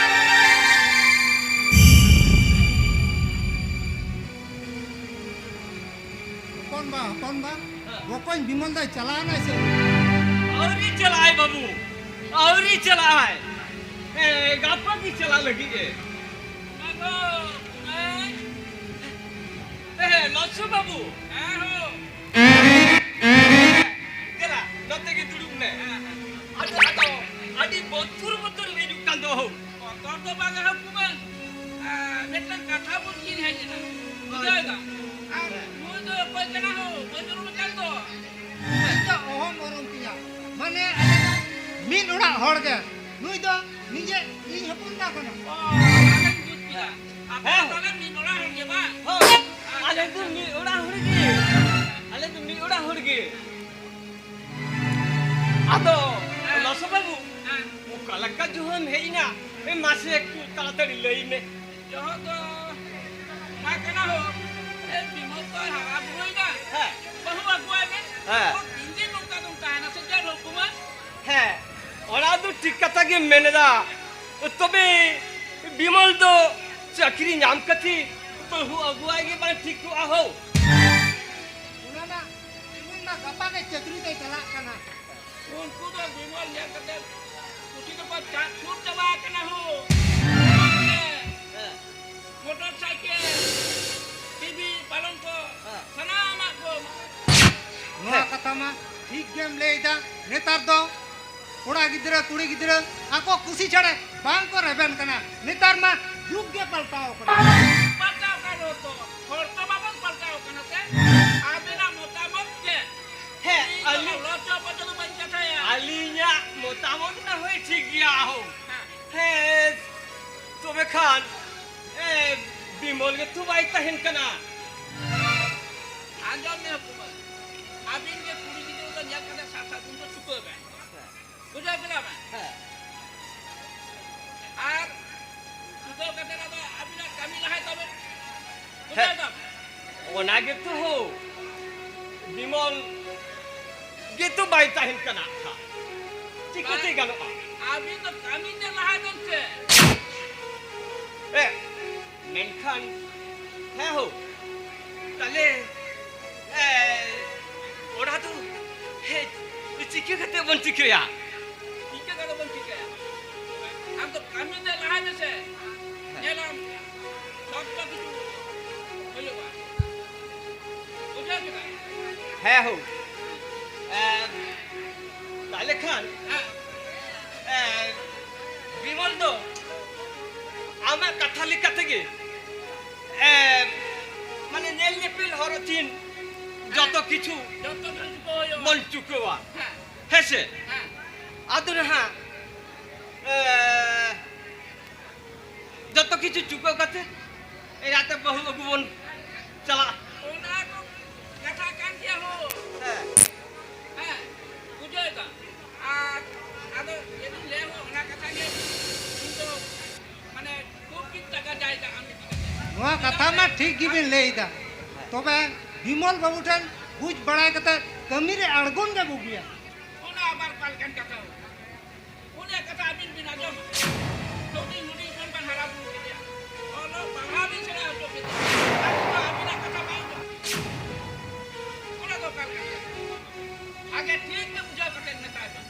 ᱦᱚᱯᱚᱱ ᱵᱟ, ᱦᱚᱯᱚᱱ ᱵᱟ, ᱦᱮᱸ᱾ ᱵᱚᱠᱚᱧ ᱵᱤᱢᱚᱞ ᱫᱚᱭ ᱪᱟᱞᱟᱣ ᱮᱱᱟᱭ ᱥᱮ? ᱟᱹᱣᱨᱤ ᱪᱟᱞᱟᱜᱼᱟᱭ ᱵᱟᱹᱵᱩ, ᱟᱹᱣᱨᱤ ᱪᱟᱞᱟᱜᱼᱟᱭ᱾ ᱮ, ᱜᱟᱯᱟ ᱜᱮ ᱪᱟᱞᱟᱜ ᱞᱟᱹᱜᱤᱫ ᱮ᱾ ᱚᱱᱟ ᱫᱚ, ᱮ, ᱮ, ᱞᱚᱥᱩ ᱵᱟᱹᱵᱩ᱾ ᱦᱮᱸ ᱦᱳ᱾ ᱫᱮᱞᱟ, ᱱᱚᱛᱮ ᱜᱮ ᱫᱩᱲᱩᱵ ᱢᱮ᱾ ᱦᱮᱸ, ᱦᱮᱸ᱾ ᱟᱫᱚ, ᱟᱫᱚ, ᱟᱹᱰᱤ ᱵᱚᱛᱚᱨ ᱵᱚᱛᱚᱨ ᱦᱤᱡᱩᱜ ᱠᱟᱱ ᱫᱚ ᱦᱳ᱾ ᱵᱚᱛᱚᱨ ᱫᱚ ᱵᱟᱝ ᱮᱦᱚᱵ ᱠᱚ ᱵᱟᱝ᱾ ᱟᱨ ᱢᱤᱫᱴᱟᱝ ᱠᱟᱛᱷᱟ ᱵᱚᱱ ᱠᱤᱨᱤᱧ ᱦᱮᱡ ᱮᱱᱟ᱾ ᱵᱩᱡᱷᱟᱹᱣ ᱫᱟ? ᱟᱨ ᱱᱩᱭ ᱫᱚ ᱚᱠᱚᱭ ᱠᱟᱱᱟ ᱦᱳ? ᱵᱟᱹᱧ ᱩᱨᱩᱢᱮ ᱠᱟᱱ ᱫᱚ᱾ ᱤᱧ ᱫᱚ ᱚᱦᱚᱢ ᱩᱨᱩᱢ ᱠᱮᱭᱟ᱾ ᱢᱟᱱᱮ, ᱟᱞᱮ ᱫᱚ ᱢᱤᱫ ᱚᱲᱟᱜ ᱦᱚᱲ ᱜᱮ᱾ ᱱᱩᱭ ᱫᱚ ᱱᱤᱡᱮ ᱤᱧ ᱦᱚᱯᱚᱱ ᱵᱟ ᱠᱟᱱᱟ᱾ ᱚ, ᱚᱱᱟᱧ ᱵᱩᱡᱽ ᱠᱮᱫᱟ᱾ ᱟᱯᱮ ᱦᱮᱸ᱾ ᱛᱟᱦᱞᱮ ᱢᱤᱫ ᱚᱲᱟᱜ ᱦᱚᱲ ᱜᱮ ᱵᱟᱝ? ᱦᱳᱭ᱾ ᱟᱞᱮ ᱫᱚ ᱢᱤᱫ ᱚᱲᱟᱜ ᱦᱚᱲ ᱜᱮ᱾ ᱟᱞᱮ ᱫᱚ ᱢᱤᱫ ᱚᱲᱟᱜ ᱦᱚᱲ ᱜᱮ᱾ ᱟᱫᱚ, ᱦᱮᱸ᱾ ᱞᱚᱥᱚ ᱵᱟᱹᱵᱩ, ᱦᱮᱸ᱾ ᱚᱠᱟ ᱞᱮᱠᱟ ᱡᱚᱦᱚᱜ ᱮᱢ ᱦᱮᱡ ᱮᱱᱟ? ᱮ, ᱢᱟᱥᱮ ᱮᱠᱴᱩ ᱛᱟᱲᱟᱛᱟᱲᱤ ᱞᱟᱹᱭ ᱢᱮ᱾ ᱡᱚᱦᱚᱜ ᱫᱚ ᱱᱚᱣᱟ ᱠᱟᱱᱟ ᱦᱳ, ᱮ, ᱵᱤᱢᱚᱞ ᱛᱚᱭ ᱦᱟᱨᱟ ᱵᱩᱨᱩᱭᱮᱱᱟ᱾ ᱦᱮᱸ᱾ ᱵᱟᱹᱦᱩ ᱟᱹᱜᱩᱣᱟᱭ ᱢᱮ᱾ ᱦᱮᱸ᱾ ᱛᱚ, ᱛᱤᱱ ᱫᱤᱱ ᱱᱚᱝᱠᱟ ᱫᱚᱢ ᱛᱟᱦᱮᱱᱟ ᱥᱮ ᱪᱮᱫ ᱦᱳ ᱠᱩᱢᱟᱨ? ᱦᱮᱸ, ᱚᱱᱟ ᱫᱚ ᱴᱷᱤᱠ ᱠᱟᱛᱷᱟ ᱜᱮᱢ ᱢᱮᱱ ᱮᱫᱟ᱾ ᱛᱚᱵᱮ ᱵᱤᱢᱚᱞ ᱫᱚ ᱪᱟᱹᱠᱨᱤ ᱧᱟᱢ ᱠᱟᱛᱮ ᱵᱟᱹᱦᱩ ᱟᱹᱜᱩᱣᱟᱭ ᱜᱮ ᱵᱟᱝ ᱴᱷᱤᱠ ᱠᱚᱜᱼᱟ ᱦᱳ᱾ ᱚᱱᱟ ᱢᱟ ᱮᱢᱚᱱ ᱢᱟ ᱜᱟᱯᱟ ᱜᱮ ᱪᱟᱹᱠᱨᱤ ᱛᱮᱭ ᱪᱟᱞᱟᱜ ᱠᱟᱱᱟ᱾ ᱩᱱᱠᱩ ᱫᱚ ᱵᱤᱢᱚᱞ ᱧᱮᱞ ᱠᱟᱛᱮ ᱠᱩᱥᱤ ᱫᱚᱠᱚ ᱪᱟᱠ ᱥᱩᱨ ᱪᱟᱵᱟ ᱟᱠᱟᱱᱟ ᱦᱳ᱾ ᱦᱮᱸ᱾ ᱢᱚᱴᱚᱨ ᱥᱟᱭᱠᱮᱞ, ᱴᱤᱵᱷᱤ, ᱯᱟᱞᱚᱝᱠᱚ, ᱦᱮᱸ᱾ ᱥᱟᱱᱟᱢᱟᱜ ᱠᱚ᱾ ᱱᱚᱣᱟ ᱦᱮᱸ᱾ ᱠᱟᱛᱷᱟ ᱢᱟ ᱴᱷᱤᱠ ᱜᱮᱢ ᱞᱟᱹᱭ ᱮᱫᱟ᱾ ᱱᱮᱛᱟᱨ ᱫᱚ ᱠᱚᱲᱟ ᱜᱤᱫᱽᱨᱟᱹ, ᱠᱩᱲᱤ ᱜᱤᱫᱽᱨᱟᱹ ᱟᱠᱚ ᱠᱩᱥᱤ ᱪᱷᱟᱲᱟ ᱵᱟᱝ ᱠᱚ ᱨᱮᱵᱮᱱ ᱠᱟᱱᱟ᱾ ᱱᱮᱛᱟᱨ ᱢᱟ ᱡᱩᱜᱽ ᱜᱮ ᱯᱟᱞᱴᱟᱣ ᱠᱟᱱᱟ᱾ ᱯᱟᱞᱴᱟᱣ ᱠᱟᱱ ᱨᱮᱦᱚᱸ ᱛᱚ, ᱦᱚᱲ ᱛᱚ ᱵᱟᱵᱚᱱ ᱯᱟᱞᱴᱟᱣ ᱠᱟᱱᱟ ᱥᱮ᱾ ᱟᱵᱮᱱᱟᱜ ᱢᱚᱛᱟᱢᱚᱛ ᱪᱮᱫ? ᱦᱮᱸ, ᱤᱧ ᱫᱚ ᱟᱹᱞᱤᱧ ᱞᱚᱪᱚ ᱯᱚᱪᱚ ᱫᱚ ᱵᱟᱹᱧ ᱠᱟᱛᱷᱟᱭᱟ᱾ ᱟᱹᱞᱤᱧᱟᱜ ᱢᱚᱛᱟᱢᱚᱛ ᱱᱟ ᱦᱳᱭ ᱴᱷᱤᱠ ᱜᱮᱭᱟ ᱦᱳ᱾ ᱦᱮᱸ᱾ ᱦᱮᱸ, ᱛᱚᱵᱮ ᱠᱷᱟᱱ, ᱮ, ᱵᱤᱢᱚᱞ ᱜᱮᱛᱚ ᱵᱟᱭ ᱛᱟᱦᱮᱱ ᱠᱟᱱᱟ᱾ ᱟᱸᱡᱚᱢ ᱢᱮ ᱦᱚᱯᱚᱱ, ᱟᱹᱵᱤᱱ ᱜᱮ ᱠᱩᱲᱤ ᱜᱤᱫᱽᱨᱟᱹ ᱫᱚ ᱧᱮᱞ ᱠᱟᱛᱮ ᱥᱟᱨ ᱥᱟᱹᱜᱩᱱ ᱫᱚ ᱪᱩᱠᱟᱹᱣ ᱵᱮᱱ᱾ ᱵᱩᱡᱷᱟᱹᱣ ᱠᱮᱫᱟ ᱵᱮᱱ? ᱦᱮᱸ᱾ ᱟᱨ ᱠᱟᱛᱮ ᱟᱫᱚ ᱟᱹᱵᱤᱱᱟᱜ ᱠᱟᱹᱢᱤ ᱞᱟᱦᱟᱭ ᱛᱟᱵᱮᱱ᱾ ᱦᱮᱸ᱾ ᱵᱩᱡᱷᱟᱹᱣ ᱫᱟᱢ? ᱚᱱᱟ ᱜᱮᱛᱚ ᱦᱳ, ᱵᱤᱢᱚᱞ ᱜᱮᱛᱚ ᱵᱟᱭ ᱛᱟᱦᱮᱱ ᱠᱟᱱᱟ ᱠᱷᱟᱱ᱾ ᱪᱤᱠᱟᱹᱛᱮ ᱵᱟᱝ, ᱜᱟᱱᱚᱜᱼᱟ? ᱟᱹᱵᱤᱱ ᱫᱚ ᱠᱟᱹᱢᱤ ᱛᱮ ᱞᱟᱦᱟᱭ ᱵᱮᱱ ᱥᱮ᱾ ᱮ, ᱢᱮᱱᱠᱷᱟᱱ, ᱦᱮᱸ ᱦᱳ, ᱛᱟᱦᱞᱮ, ᱮ, ᱚᱱᱟ ᱫᱚ, ᱦᱮ, ᱪᱤᱠᱟᱹ ᱠᱟᱛᱮ ᱵᱚᱱ ᱪᱤᱠᱟᱹᱭᱟ? ᱪᱤᱠᱟᱹ ᱠᱟᱛᱮ ᱵᱚᱱ ᱪᱤᱠᱟᱹᱭᱟ? ᱟᱢ ᱫᱚ ᱠᱟᱹᱢᱤ ᱛᱮ ᱞᱟᱦᱟᱭ ᱢᱮᱥᱮ᱾ ᱧᱮᱞᱟᱢ, ᱥᱚᱵ ᱠᱤᱪᱷᱩ ᱦᱩᱭᱩᱜᱼᱟ᱾ ᱵᱩᱡᱷᱟᱹᱣ ᱠᱮᱫᱟ? ᱦᱮᱸ ᱦᱳ᱾ ᱮ, ᱛᱟᱦᱞᱮ ᱠᱷᱟᱱ, ᱦᱮᱸ᱾ ᱮ, ᱵᱤᱢᱚᱞ ᱫᱚ ᱟᱢᱟᱜ ᱠᱟᱛᱷᱟ ᱞᱮᱠᱟ ᱛᱮᱜᱮ, ᱮ, ᱢᱟᱱᱮ ᱧᱮᱞ ᱧᱮᱯᱮᱞ ᱦᱚᱨᱚᱜ ᱪᱤᱱ ᱡᱚᱛᱚ ᱠᱤᱪᱷᱩ ᱡᱚᱛᱚ ᱠᱤᱪᱷᱩ ᱠᱚ ᱦᱩᱭᱩᱜᱼᱟ᱾ ᱵᱚᱱ ᱪᱩᱠᱟᱹᱣᱟ᱾ ᱦᱮᱸ᱾ ᱦᱮᱸ ᱥᱮ? ᱦᱮᱸ᱾ ᱟᱫᱚ ᱱᱟᱦᱟᱜ, ᱮ, ᱡᱚᱛᱚ ᱠᱤᱪᱷᱩ ᱪᱩᱠᱟᱹᱣ ᱠᱟᱛᱮ ᱮᱨᱟᱛᱮ ᱵᱟᱹᱦᱩ ᱟᱹᱜᱩ ᱵᱚᱱ ᱪᱟᱞᱟᱜᱼᱟ᱾ ᱚᱱᱟ ᱠᱚ ᱠᱟᱛᱷᱟ ᱠᱟᱱ ᱜᱮᱭᱟ ᱦᱳ᱾ ᱦᱮᱸ᱾ ᱦᱮᱸ, ᱵᱩᱡᱷᱟᱹᱣ ᱫᱟ᱾ ᱟᱨ ᱟᱫᱚ ᱪᱮᱫ ᱤᱧ ᱞᱟᱹᱭᱟ ᱦᱳ, ᱚᱱᱟ ᱠᱟᱛᱷᱟ ᱜᱮ ᱤᱧ ᱫᱚ ᱢᱟᱱᱮ ᱠᱷᱩᱵ ᱜᱤᱧ ᱛᱟᱜᱟ ᱡᱟᱭ ᱫᱟ ᱟᱢ ᱤᱫᱤ ᱠᱟᱛᱮ᱾ ᱱᱚᱣᱟ ᱠᱟᱛᱷᱟ ᱢᱟ ᱴᱷᱤᱠ ᱜᱮᱵᱤᱱ ᱞᱟᱹᱭ ᱫᱟ᱾ ᱛᱚᱵᱮ ᱵᱤᱢᱚᱞ ᱵᱟᱹᱵᱩ ᱴᱷᱮᱱ ᱵᱩᱡᱽ ᱵᱟᱲᱟᱭ ᱠᱟᱛᱮ ᱠᱟᱹᱢᱤ ᱨᱮ ᱟᱬᱜᱚᱱ ᱜᱮ ᱵᱩᱜᱤᱭᱟ᱾ ᱚᱱᱟ ᱟᱵᱟᱨ ᱚᱠᱟ ᱞᱮᱠᱟᱱ ᱠᱟᱛᱷᱟ ᱦᱳ? ᱩᱱᱤᱭᱟᱜ ᱠᱟᱛᱷᱟ ᱟᱹᱵᱤᱱ ᱵᱤᱱ ᱟᱸᱡᱚᱢᱟ? ᱦᱩᱰᱤᱧ ᱦᱩᱰᱤᱧ ᱠᱷᱚᱱ ᱵᱚᱱ ᱦᱟᱨᱟ ᱵᱩᱨᱩ ᱠᱮᱫᱮᱭᱟ, ᱚᱞᱚᱜ ᱯᱟᱲᱦᱟᱣ ᱵᱤᱱ ᱥᱮᱬᱟ ᱦᱚᱪᱚ ᱠᱮᱫᱮᱭᱟ, ᱟᱨ ᱱᱤᱛᱚᱜ ᱟᱹᱵᱤᱱᱟᱜ ᱠᱟᱛᱷᱟ ᱵᱟᱭ ᱟᱸᱡᱚᱢᱟ? ᱚᱱᱟ ᱫᱚ ᱚᱠᱟ ᱞᱮᱠᱟ? ᱟᱜᱮ ᱴᱷᱤᱠ ᱛᱮ ᱵᱩᱡᱷᱟᱹᱣ ᱠᱟᱛᱮ ᱢᱮᱛᱟᱭ ᱵᱮᱱ,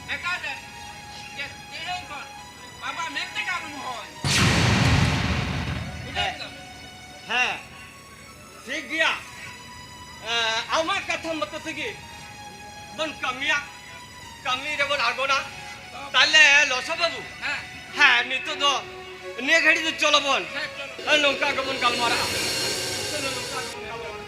ᱢᱮᱛᱟᱭ ᱵᱮᱱ ᱡᱮ ᱛᱮᱦᱮᱧ ᱠᱷᱚᱱ ᱵᱟᱵᱟ ᱢᱮᱱᱛᱮ ᱜᱮ ᱟᱞᱚᱢ ᱦᱚᱦᱚᱣᱟᱹᱧᱟ᱾ ᱵᱩᱡᱷᱟᱹᱣ ᱠᱮᱫᱟ ᱵᱮᱱ? ᱦᱮᱸ᱾ ᱴᱷᱤᱠ ᱜᱮᱭᱟ᱾ ᱮ, ᱟᱢᱟᱜ ᱠᱟᱛᱷᱟ ᱢᱚᱛᱚ ᱛᱮᱜᱮ ᱵᱚᱱ ᱠᱟᱹᱢᱤᱭᱟ, ᱠᱟᱹᱢᱤ ᱨᱮᱵᱚᱱ ᱟᱬᱜᱚᱱᱟ᱾ ᱛᱟᱦᱞᱮ ᱞᱚᱥᱟ ᱵᱟᱹᱵᱩ, ᱦᱮᱸ᱾ ᱦᱮᱸ, ᱱᱤᱛᱚᱜ ᱫᱚ ᱱᱤᱭᱟᱹ ᱜᱷᱟᱹᱲᱤᱡ ᱫᱚ ᱪᱚᱞᱚ ᱵᱚᱱ, ᱦᱮᱸ, ᱪᱚᱞᱚ᱾ ᱦᱮᱸ, ᱱᱚᱝᱠᱟ ᱜᱮᱵᱚᱱ ᱜᱟᱞᱢᱟᱨᱟᱜᱼᱟ᱾ ᱪᱚᱞᱚ, ᱱᱚᱝᱠᱟ ᱜᱮᱵᱚᱱ ᱜᱟᱞᱢᱟᱨᱟᱜᱼᱟ᱾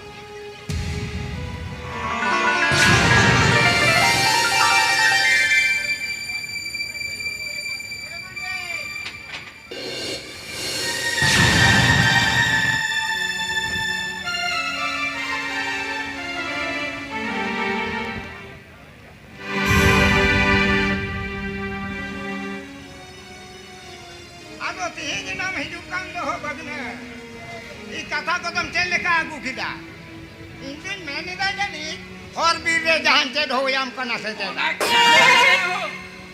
ᱠᱟᱛᱷᱟ ᱠᱚᱫᱚᱢ ᱪᱮᱫ ᱞᱮᱠᱟ ᱟᱹᱜᱩ ᱠᱮᱫᱟ? ᱤᱧ ᱫᱩᱧ ᱢᱮᱱ ᱮᱫᱟ ᱡᱟᱹᱱᱤᱡ ᱦᱚᱨ ᱵᱤᱨ ᱨᱮ ᱡᱟᱦᱟᱱ ᱪᱮᱫ ᱦᱩᱭᱟᱢ ᱠᱟᱱᱟ ᱥᱮ ᱪᱮᱫ? ᱚᱱᱟ ᱠᱚ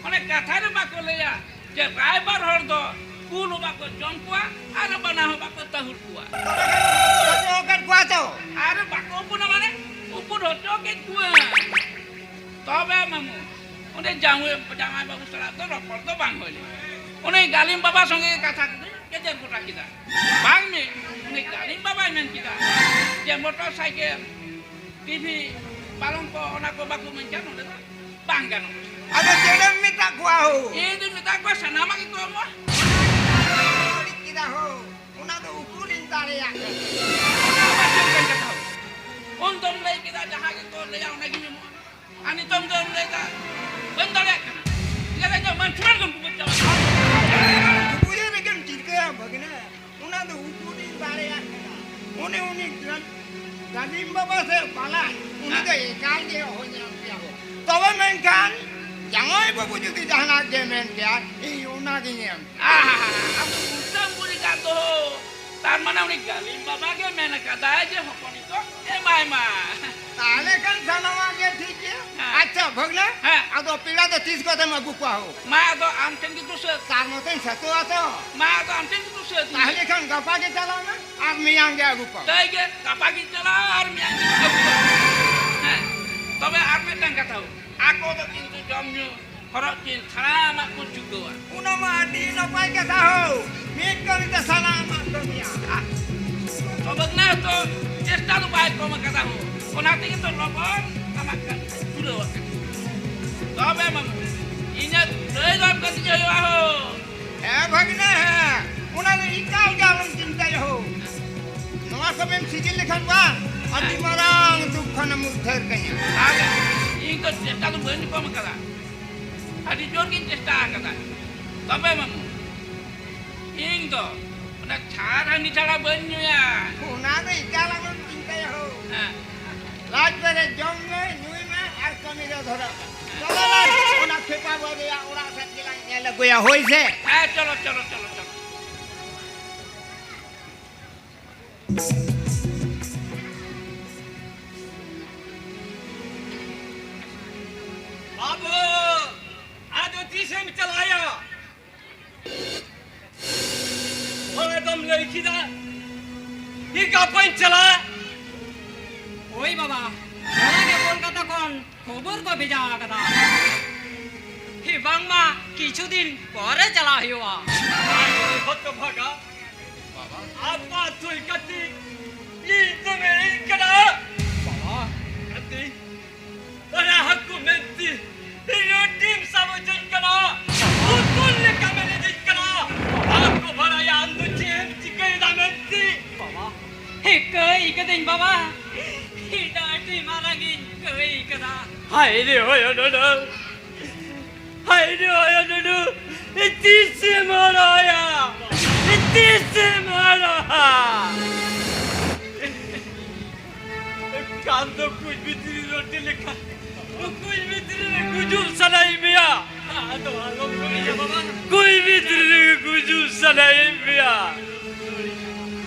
ᱚᱱᱮ ᱠᱟᱛᱷᱟ ᱨᱮ ᱵᱟᱠᱚ ᱞᱟᱹᱭᱟ ᱡᱮ ᱨᱟᱭᱵᱟᱨ ᱦᱚᱲ ᱫᱚ ᱠᱩᱞ ᱦᱚᱸ ᱵᱟᱠᱚ ᱡᱚᱢ ᱠᱚᱣᱟ ᱟᱨ ᱵᱟᱱᱟ ᱦᱚᱸ ᱵᱟᱠᱚ ᱛᱟᱹᱦᱩᱲ ᱠᱚᱣᱟ᱾ ᱦᱚᱪᱚ ᱟᱠᱟᱫ ᱠᱚᱣᱟ ᱛᱚ᱾ ᱟᱨ ᱵᱟᱠᱚ ᱩᱯᱩᱱᱟ ᱢᱟᱱᱮ ᱩᱯᱩᱱ ᱦᱚᱪᱚ ᱠᱮᱫ ᱠᱚᱣᱟ᱾ ᱛᱚᱵᱮ ᱢᱟᱢᱩ, ᱚᱸᱰᱮ ᱡᱟᱶᱟᱭ, ᱡᱟᱶᱟᱭ ᱵᱟᱹᱵᱩ ᱥᱟᱞᱟᱜ ᱫᱚ ᱨᱚᱯᱚᱲ ᱫᱚ ᱵᱟᱝ ᱦᱩᱭ ᱞᱮᱱᱟ᱾ ᱚᱱᱮ ᱜᱟᱹᱞᱤᱢ ᱵᱟᱵᱟ ᱥᱚᱸᱜᱮ ᱜᱮ ᱠᱟᱛᱷᱟ ᱠᱚᱫᱚᱧ ᱜᱮᱡᱮᱨ ᱜᱚᱴᱟ ᱠᱮᱫᱟ᱾ ᱵᱟᱝ ᱢᱮ, ᱩᱱᱤ ᱜᱟᱹᱞᱤᱢ ᱵᱟᱵᱟᱭ ᱢᱮᱱ ᱠᱮᱫᱟ ᱡᱮ ᱢᱚᱴᱚᱨ ᱥᱟᱭᱠᱮᱞ, ᱴᱤᱵᱷᱤ, ᱯᱟᱞᱚᱝ ᱠᱚ, ᱚᱱᱟ ᱠᱚ ᱵᱟᱠᱚ ᱢᱮᱱ ᱠᱷᱟᱱ ᱱᱚᱸᱰᱮ ᱫᱚ ᱵᱟᱝ ᱜᱟᱱᱚᱜᱼᱟ᱾ ᱟᱫᱚ ᱪᱮᱫ ᱮᱢ ᱢᱮᱛᱟ ᱠᱚᱣᱟ ᱦᱳ? ᱤᱧ ᱫᱩᱧ ᱢᱮᱛᱟ ᱠᱚᱣᱟ ᱥᱟᱱᱟᱢᱟᱜ ᱜᱮᱠᱚ ᱮᱢᱚᱜᱼᱟ᱾ ᱵᱟᱹᱲᱤᱡ ᱠᱮᱫᱟ ᱦᱳ, ᱚᱱᱟ ᱫᱚ ᱩᱠᱩᱨᱤᱧ ᱫᱟᱲᱮᱭᱟᱜ ᱠᱟᱱᱟ᱾ ᱚᱱᱟ ᱢᱟ ᱪᱮᱫ ᱞᱮᱠᱟᱱ ᱠᱟᱛᱷᱟ ᱦᱳ? ᱩᱱ ᱫᱚᱢ ᱞᱟᱹᱭ ᱠᱮᱫᱟ ᱡᱟᱦᱟᱸ ᱜᱮᱠᱚ ᱞᱟᱹᱭᱟ ᱚᱱᱟ ᱜᱤᱧ ᱮᱢᱚᱜᱼᱟ᱾ ᱟᱨ ᱱᱤᱛᱚᱝ ᱫᱚᱢ ᱞᱟᱹᱭᱫᱟ ᱵᱟᱹᱧ ᱫᱟᱲᱮᱭᱟᱜ ᱠᱟᱱᱟ᱾ ᱤᱧ ᱫᱚ ᱤᱧᱟᱹᱜ ᱢᱟᱹᱱ ᱥᱚᱢᱟᱱ ᱜᱮᱢ ᱰᱩᱵᱩᱡ ᱪᱟᱵᱟ ᱠᱮᱫᱟ᱾ ᱰᱩᱵᱩᱡ ᱨᱮᱜᱮᱢ ᱪᱤᱠᱟᱹᱭᱟ ᱵᱷᱟᱹᱜᱽᱱᱟᱹ? ᱚᱱᱟ ᱫᱚ ᱩᱠᱩᱨᱤᱧ ᱫᱟᱲᱮᱭᱟᱜ ᱠᱟᱱᱟ᱾ ᱩᱱᱤ, ᱩᱱᱤ ᱜᱟᱹᱞᱤᱢ ᱵᱟᱵᱟ ᱥᱮ ᱵᱟᱞᱟᱭ, ᱩᱱᱤ ᱫᱚ ᱮᱠᱟᱞ ᱜᱮ ᱚᱦᱚᱧ ᱮᱢ ᱠᱮᱭᱟ ᱦᱳ᱾ ᱛᱚᱵᱮ ᱢᱮᱱᱠᱷᱟᱱ ᱡᱟᱶᱟᱭ ᱵᱟᱹᱵᱩ ᱡᱩᱫᱤ ᱡᱟᱦᱟᱱᱟᱜ ᱜᱮ ᱢᱮᱱ ᱠᱮᱭᱟ, ᱤᱧ ᱚᱱᱟᱜᱤᱧ ᱮᱢ ᱠᱮᱭᱟ᱾ ᱟᱦᱟ, ᱟᱢ ᱫᱚ ᱩᱞᱴᱟᱹᱢ ᱵᱩᱡᱽ ᱟᱠᱟᱫ ᱫᱚ᱾ ᱛᱟᱨ ᱢᱟᱱᱮ ᱩᱱᱤ ᱜᱟᱹᱞᱤᱢ ᱵᱟᱵᱟ ᱜᱮ ᱢᱮᱱ ᱟᱠᱟᱫᱟᱭ ᱡᱮ ᱦᱚᱯᱚᱱᱤᱡ ᱫᱚ ᱮᱢᱟᱭ ᱢᱟ᱾ ᱛᱟᱦᱞᱮ ᱠᱷᱟᱱ ᱥᱟᱱᱟᱢᱟᱜ ᱜᱮ ᱴᱷᱤᱠ ᱜᱮᱭᱟ᱾ ᱦᱮᱸ᱾ ᱟᱪᱪᱷᱟ ᱵᱷᱟᱹᱜᱽᱱᱟᱹ, ᱦᱮᱸ᱾ ᱟᱫᱚ ᱯᱮᱲᱟ ᱫᱚ ᱛᱤᱥ ᱠᱚᱛᱮᱢ ᱟᱹᱜᱩ ᱠᱚᱣᱟ ᱦᱳ? ᱢᱟ ᱟᱫᱚ ᱟᱢ ᱴᱷᱮᱱ ᱜᱮ ᱫᱩᱥᱟᱹᱫ᱾ ᱛᱟᱨ ᱢᱚᱛᱚᱧ ᱥᱟᱹᱛᱚᱜᱼᱟ ᱛᱚ᱾ ᱢᱟ ᱟᱫᱚ ᱟᱢ ᱴᱷᱮᱱ ᱜᱮ ᱫᱩᱥᱟᱹᱫ᱾ ᱛᱟᱦᱞᱮ ᱠᱷᱟᱱ ᱜᱟᱯᱟ ᱜᱮ ᱪᱟᱞᱟᱣ ᱢᱮ ᱟᱨ ᱢᱮᱭᱟᱝ ᱜᱮ ᱟᱹᱜᱩ ᱠᱚᱢ᱾ ᱛᱟᱹᱭ ᱜᱮ, ᱜᱟᱯᱟ ᱜᱤᱧ ᱪᱟᱞᱟᱜᱼᱟ ᱟᱨ ᱢᱮᱭᱟᱝ ᱜᱤᱧ ᱟᱹᱜᱩ ᱠᱚᱣᱟ᱾ ᱦᱮᱸ, ᱛᱚᱵᱮ ᱟᱨ ᱢᱤᱫᱴᱟᱝ ᱠᱟᱛᱷᱟ ᱦᱳ, ᱟᱠᱚ ᱫᱚ ᱠᱤᱱᱛᱩ ᱡᱚᱢ ᱧᱩ, ᱦᱚᱨᱚᱜ ᱪᱤᱱ ᱥᱟᱱᱟᱢᱟᱜ ᱠᱚ ᱪᱩᱠᱟᱹᱣᱟ᱾ ᱚᱱᱟ ᱢᱟ ᱟᱹᱰᱤ ᱱᱟᱯᱟᱭ ᱠᱟᱛᱷᱟ ᱦᱳ, ᱢᱤᱫ ᱠᱟᱹᱢᱤ ᱛᱮ ᱥᱟᱱᱟᱢᱟᱜ ᱠᱟᱹᱢᱤᱭᱟ᱾ ᱟᱨ ᱛᱚᱵᱮ ᱱᱮᱥ ᱫᱚ ᱪᱮᱥᱴᱟ ᱫᱚ ᱵᱟᱭ ᱠᱚᱢ ᱟᱠᱟᱫᱟ ᱦᱳ, ᱚᱱᱟ ᱛᱮᱜᱮ ᱛᱚ ᱞᱚᱜᱚᱱ ᱟᱢᱟᱜ ᱠᱟᱹᱢᱤ ᱯᱩᱨᱟᱹᱣ ᱟᱠᱟᱱᱟ᱾ ᱛᱚᱵᱮ ᱢᱟᱢᱩ, ᱤᱧᱟᱹᱜ ᱞᱟᱹᱭ ᱫᱚ ᱮᱢ ᱠᱟᱛᱮ ᱦᱩᱭᱩᱜᱼᱟ ᱦᱳ᱾ ᱦᱮᱸ ᱵᱷᱟᱹᱜᱽᱱᱟᱹ, ᱦᱮᱸ, ᱚᱱᱟ ᱫᱚ ᱮᱠᱟᱞ ᱜᱮ ᱟᱞᱚᱢ ᱪᱤᱱᱛᱟᱹᱭᱟ ᱦᱳ᱾ ᱱᱚᱣᱟ ᱠᱚᱢᱮᱢ ᱥᱤᱜᱤᱞ ᱞᱮᱠᱷᱟᱱ ᱵᱟᱝ, ᱟᱹᱰᱤ ᱢᱟᱨᱟᱝ ᱫᱩᱠ ᱠᱷᱚᱱᱮᱢ ᱩᱫᱽᱫᱷᱟᱹᱨ ᱠᱟᱹᱧᱟ᱾ ᱟᱨ ᱤᱧ ᱫᱚ ᱪᱮᱥᱴᱟ ᱫᱚ ᱵᱟᱹᱧ ᱠᱚᱢ ᱟᱠᱟᱫᱟ, ᱟᱹᱰᱤ ᱡᱳᱨ ᱜᱤᱧ ᱪᱮᱥᱴᱟ ᱟᱠᱟᱫᱟ᱾ ᱛᱚᱵᱮ ᱢᱟᱢᱩ, ᱤᱧ ᱫᱚ ᱚᱱᱟ ᱪᱷᱟᱨ ᱦᱟᱺᱰᱤ ᱪᱷᱟᱲᱟ ᱵᱟᱹᱧ ᱧᱩᱭᱟ᱾ ᱚᱱᱟ ᱫᱚ ᱮᱠᱟᱞ ᱟᱞᱚᱢ ᱪᱤᱱᱛᱟᱹᱭᱟ ᱦᱳ᱾ ᱦᱮᱸ᱾ ᱞᱟᱡ ᱯᱮᱨᱮᱡ ᱡᱚᱢ ᱢᱮ, ᱧᱩᱭ ᱢᱮ ᱟᱨ ᱠᱟᱹᱢᱤ ᱨᱮ ᱫᱷᱚᱨᱟᱣ ᱢᱮ᱾ ᱪᱚᱞᱚ ᱞᱟᱝ ᱚᱱᱟ ᱠᱷᱮᱯᱟ ᱵᱟᱹᱵᱩᱭᱟᱜ ᱚᱲᱟᱜ ᱥᱮᱫ ᱜᱮᱞᱟᱝ ᱧᱮᱞ ᱟᱹᱜᱩᱭᱟ, ᱦᱳᱭ ᱥᱮ? ᱦᱮᱸ, ᱪᱚᱞᱚ, ᱪᱚᱞᱚ, ᱪᱚᱞᱚ, ᱪᱚᱞᱚ᱾ ᱠᱮᱫᱟ᱾ ᱤᱧ ᱜᱟᱯᱟᱧ ᱪᱟᱞᱟᱜᱼᱟ᱾ ᱦᱳᱭ ᱵᱟᱵᱟ, ᱚᱱᱟ ᱜᱮ ᱠᱳᱞᱠᱟᱛᱟ ᱠᱷᱚᱱ ᱠᱷᱚᱵᱚᱨ ᱠᱚ ᱵᱷᱮᱡᱟ ᱟᱠᱟᱫᱟ᱾ ᱦᱮᱸ, ᱵᱟᱝᱢᱟ ᱠᱤᱪᱷᱩ ᱫᱤᱱ ᱯᱚᱨᱮ ᱪᱟᱞᱟᱜ ᱦᱩᱭᱩᱜᱼᱟ᱾ ᱦᱚᱛᱚ ᱵᱷᱟᱜᱟ᱾ ᱵᱟᱵᱟ᱾ ᱟᱯᱟ ᱛᱩᱭ ᱠᱟᱛᱤ, ᱤᱧ ᱫᱚᱢᱮ ᱤᱧ ᱠᱟᱱᱟ᱾ ᱵᱟᱵᱟ᱾ ᱠᱟᱛᱤ, ᱚᱱᱟ ᱦᱟᱹᱠᱩ ᱢᱮᱱᱛᱤ ᱨᱩᱴᱤᱢ ᱥᱟᱵ ᱦᱚᱪᱚᱧ ᱠᱟᱱᱟ, ᱯᱩᱛᱩᱞ ᱞᱮᱠᱟ ᱢᱮᱱᱮᱫᱤᱧ ᱠᱟᱱᱟ᱾ ᱵᱟᱠᱚ ᱵᱟᱲᱟᱭᱟ ᱟᱢ ᱫᱚ ᱪᱮᱫ ᱮᱢ ᱪᱤᱠᱟᱹᱭᱮᱫᱟ ᱢᱮᱱᱛᱤ᱾ ᱵᱟᱵᱟ, ᱦᱤᱠᱟᱹᱭ ᱠᱟᱹᱫᱟᱹᱧ ᱵᱟᱵᱟ, ᱤᱧ ᱫᱚ ᱟᱹᱰᱤ ᱢᱟᱨᱟᱝ ᱤᱧ ᱠᱟᱹᱭ ᱠᱟᱫᱟ᱾ ᱦᱟᱭ ᱨᱮ ᱦᱚᱭ ᱚᱱᱚᱱᱚ, ᱦᱟᱭ ᱨᱮ ᱦᱚᱭ ᱚᱱᱚᱱᱚ, ᱛᱤᱥᱮᱢ ᱦᱟᱨᱟᱭᱟ, ᱛᱤᱥᱮᱢ ᱦᱟᱨᱟᱜᱼᱟ? ᱠᱟᱱ ᱫᱚ ᱠᱩᱧ ᱵᱷᱤᱛᱨᱤ ᱨᱚᱴᱮ ᱞᱮᱠᱟ᱾ ᱠᱩᱧ ᱵᱷᱤᱛᱨᱤ ᱨᱮ ᱜᱩᱡᱩᱜ ᱥᱟᱱᱟᱭᱮᱫ ᱢᱮᱭᱟ᱾ ᱟᱫᱚ ᱟᱞᱚᱢ ᱞᱟᱹᱭᱟ ᱵᱟᱵᱟ᱾ ᱠᱩᱧ ᱵᱷᱤᱛᱨᱤ ᱨᱮ ᱜᱩᱡᱩᱜ ᱥᱟᱱᱟᱭᱮᱫ ᱢᱮᱭᱟ᱾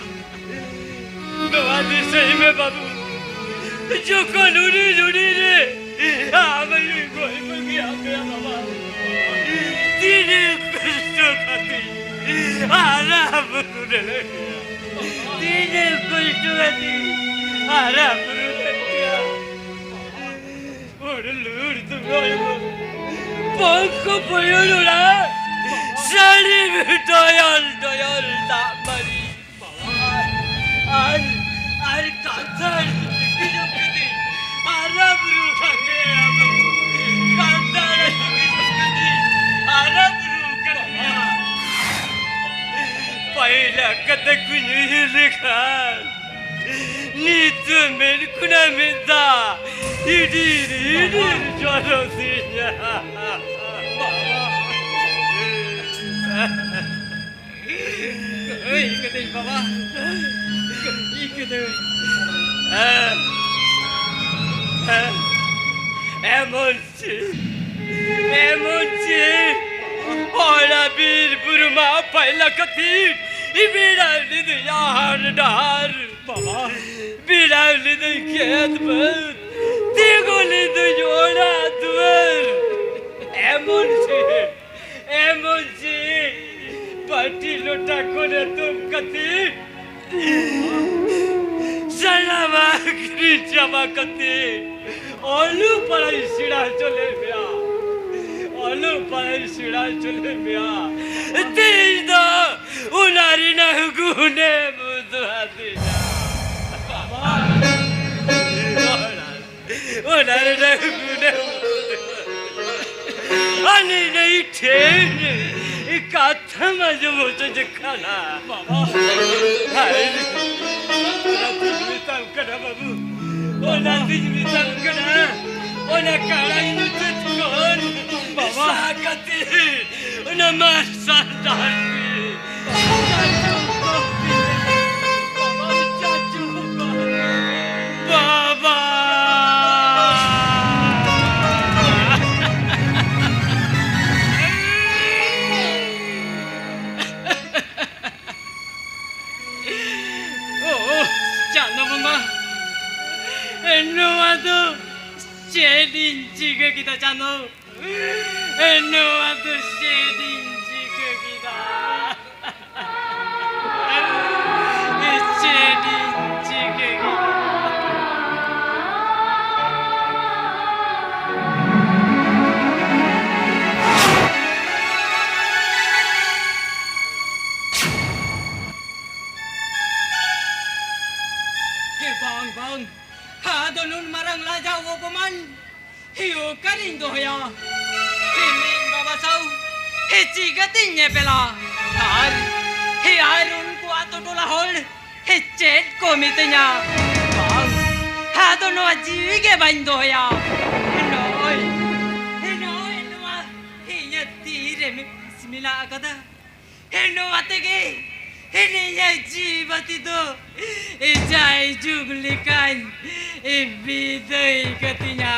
ᱱᱚᱣᱟ ᱫᱤᱥᱟᱹᱭ ᱢᱮ ᱵᱟᱹᱵᱩ, ᱡᱚᱠᱷᱚᱱ ᱦᱩᱰᱤᱧ ᱦᱩᱰᱤᱧ ᱨᱮ ᱟᱢ ᱟᱭᱳᱭ ᱜᱚᱡ ᱵᱟᱹᱜᱤᱭᱟᱫ ᱢᱮᱭᱟ ᱵᱟᱵᱟ, ᱛᱤᱱᱟᱹᱜ ᱠᱚᱥᱴᱚ ᱠᱟᱛᱮ ᱦᱟᱨᱟ ᱵᱩᱨᱩ ᱞᱮᱫ ᱢᱮᱭᱟ᱾ ᱛᱤᱱᱟᱹᱜ ᱠᱚᱥᱴᱚ ᱠᱟᱛᱮ ᱦᱟᱨᱟ ᱵᱩᱨᱩ ᱞᱮᱫ ᱢᱮᱭᱟ᱾ ᱦᱩᱲᱩ ᱞᱩᱲ ᱫᱩᱵᱨᱟᱭ ᱢᱟ᱾ ᱯᱚᱝᱠᱚ ᱯᱚᱭᱩᱨ ᱚᱲᱟᱜ᱾ ᱥᱟᱹᱲᱤᱢ ᱰᱚᱭᱚᱞ ᱰᱚᱭᱚᱞ ᱫᱟᱜ ᱢᱟᱹᱲᱤ᱾ ᱟᱨ, ᱟᱨ ᱠᱟᱱᱛᱷᱟᱲ ᱛᱤᱠᱤ ᱡᱚᱢ ᱠᱟᱛᱮ ᱦᱟᱨᱟ ᱵᱩᱨᱩ ᱠᱟᱛᱮ ᱟᱵᱚ ᱠᱟᱱᱛᱷᱟᱲ ᱛᱤᱠᱤ ᱡᱚᱢ ᱠᱟᱛᱮ ᱦᱟᱨᱟ ᱵᱩᱨᱩ ᱠᱟᱱᱟ᱾ ᱯᱟᱹᱦᱤᱞ ᱠᱟᱛᱷᱟ ᱠᱚᱧ ᱩᱭᱦᱟᱹᱨ ᱞᱮᱠᱷᱟᱱ ᱱᱤᱛ ᱢᱮᱫ ᱠᱷᱚᱱᱟᱜ ᱢᱮᱫ ᱫᱟᱜ ᱦᱤᱰᱤᱨ ᱦᱤᱰᱤᱨ ᱡᱚᱨᱚ ᱛᱤᱧᱟ᱾ ᱵᱟᱵᱟ᱾ ᱠᱟᱹᱭ ᱠᱟᱹᱫᱟᱹᱧ ᱵᱟᱵᱟ, ᱠᱟᱹᱭ ᱠᱟᱹᱫᱟᱹᱧ᱾ ᱮᱢᱚᱱ ᱪᱮᱫ, ᱮᱢᱚᱱ ᱪᱮᱫ ᱚᱱᱟ ᱵᱤᱨ ᱵᱩᱨᱩ ᱢᱟ ᱯᱟᱭᱞᱟ ᱠᱷᱟᱹᱛᱤᱨ ᱵᱮᱲᱟ ᱞᱤᱫᱟᱹᱧ ᱟᱦᱟᱨ ᱰᱟᱦᱟᱨ᱾ ᱵᱟᱵᱟ᱾ ᱵᱮᱲᱟ ᱞᱤᱫᱟᱹᱧ ᱠᱷᱮᱛ ᱵᱟᱹᱫᱽ, ᱛᱤᱸᱜᱩ ᱞᱤᱫᱟᱹᱧ ᱚᱲᱟᱜ ᱫᱩᱣᱟᱹᱨ᱾ ᱮᱢᱚᱱ ᱪᱮᱫ, ᱮᱢᱚᱱ ᱪᱮᱫ ᱴᱤ ᱞᱚᱴᱟ ᱠᱚᱨᱮ ᱛᱩᱢ ᱠᱟᱛᱮ, ᱥᱟᱱᱟᱢᱟᱜ ᱟᱹᱠᱷᱨᱤᱧ ᱪᱟᱵᱟ ᱠᱟᱛᱮ, ᱚᱞᱚᱜ ᱯᱟᱲᱦᱟᱜ ᱤᱧ ᱥᱮᱬᱟ ᱦᱚᱪᱚ ᱞᱮᱫ ᱢᱮᱭᱟ᱾ ᱚᱞᱚᱜ ᱯᱟᱲᱦᱟᱜ ᱤᱧ ᱥᱮᱬᱟ ᱦᱚᱪᱚ ᱞᱮᱫ ᱢᱮᱭᱟ᱾ ᱛᱮᱦᱮᱧ ᱫᱚ ᱚᱱᱟ ᱨᱮᱱᱟᱜ ᱜᱩᱱᱮᱢ ᱩᱫᱩᱜ ᱟᱹᱫᱤᱧᱟ᱾ ᱚᱱᱟ ᱨᱮᱱᱟᱜ ᱜᱩᱱᱮᱢ ᱩᱫᱩᱜ ᱟᱹᱫᱤᱧᱟ᱾ ᱟᱹᱞᱤᱧ ᱴᱷᱮᱱ ᱠᱟᱛᱷᱟᱢ ᱟᱸᱡᱚᱢ ᱦᱚᱪᱚᱧ ᱠᱟᱱᱟ᱾ ᱵᱟᱵᱟ᱾ ᱦᱟᱭ ᱨᱮ᱾ ᱚᱱᱟ ᱛᱤᱧ ᱢᱮᱛᱟᱢ ᱠᱟᱱᱟ ᱵᱟᱹᱵᱩ᱾ ᱚᱱᱟ ᱛᱤᱧ ᱢᱮᱛᱟᱢ ᱠᱟᱱᱟ᱾ ᱚᱱᱟ ᱠᱟᱲᱟᱭ ᱢᱩᱪᱟᱹᱫ ᱠᱷᱚᱱ ᱵᱟᱵᱟ᱾ ᱥᱟᱦᱟ ᱠᱟᱛᱮ ᱚᱱᱟ ᱢᱟᱨᱥᱟᱞ ᱰᱟᱦᱟᱨ ᱛᱮ ᱪᱟᱪᱳ ᱠᱚ ᱛᱤᱧ ᱵᱟᱵᱟ, ᱪᱟᱪᱳ ᱠᱚ ᱛᱤᱧ ᱵᱟᱵᱟ᱾ ᱳ, ᱪᱟᱸᱫᱚ ᱵᱚᱸᱜᱟ, ᱱᱚᱣᱟ ᱫᱚ ᱪᱮᱫ ᱤᱧ ᱪᱤᱠᱟᱹ ᱠᱮᱫᱟ ᱪᱟᱸᱫᱚ? ᱱᱚᱣᱟ ᱫᱚ ᱪᱮᱫ ᱤᱧ ᱪᱤᱠᱟᱹ ᱠᱮᱫᱟ? ᱪᱮᱫ ᱤᱧ ᱪᱤᱠᱟᱹ ᱠᱮᱫᱟ? ᱦᱮ ᱵᱟᱝ, ᱵᱟᱝ, ᱟᱫᱚ ᱱᱩᱱ ᱢᱟᱨᱟᱝ ᱞᱟᱡᱟᱣ ᱚᱯᱚᱢᱟᱱ ᱦᱮ ᱚᱠᱟᱨᱤᱧ ᱫᱚᱦᱚᱭᱟ? ᱦᱮ ᱤᱧ ᱵᱟᱵᱟ ᱥᱟᱶ ᱦᱮ ᱪᱤᱠᱟᱹᱛᱤᱧ ᱧᱮᱯᱮᱞᱟ? ᱟᱨ ᱦᱮ ᱟᱨ ᱩᱱᱠᱩ ᱟᱛᱳ ᱴᱚᱞᱟ ᱦᱚᱲ ᱦᱮ ᱪᱮᱫ ᱠᱚ ᱢᱤᱛᱟᱹᱧᱟ? ᱵᱟᱝ, ᱟᱫᱚ ᱱᱚᱣᱟ ᱡᱤᱣᱤ ᱜᱮ ᱵᱟᱹᱧ ᱫᱚᱦᱚᱭᱟ᱾ ᱱᱚᱜᱼᱚᱭ, ᱱᱚᱜᱼᱚᱭ ᱱᱚᱣᱟ ᱤᱧᱟᱹᱜ ᱛᱤ ᱨᱮ ᱢᱤᱫ ᱯᱤᱥ ᱢᱮᱱᱟᱜ ᱟᱠᱟᱫᱟ᱾ ᱱᱚᱣᱟ ᱛᱮᱜᱮ ᱱᱤᱭᱟᱹ ᱡᱤᱣᱤ ᱵᱟᱹᱛᱤ ᱫᱚ ᱡᱟᱭ ᱡᱩᱜᱽ ᱞᱮᱠᱟᱧ ᱵᱤᱫᱟᱹᱭ ᱠᱟᱹᱛᱤᱧᱟ᱾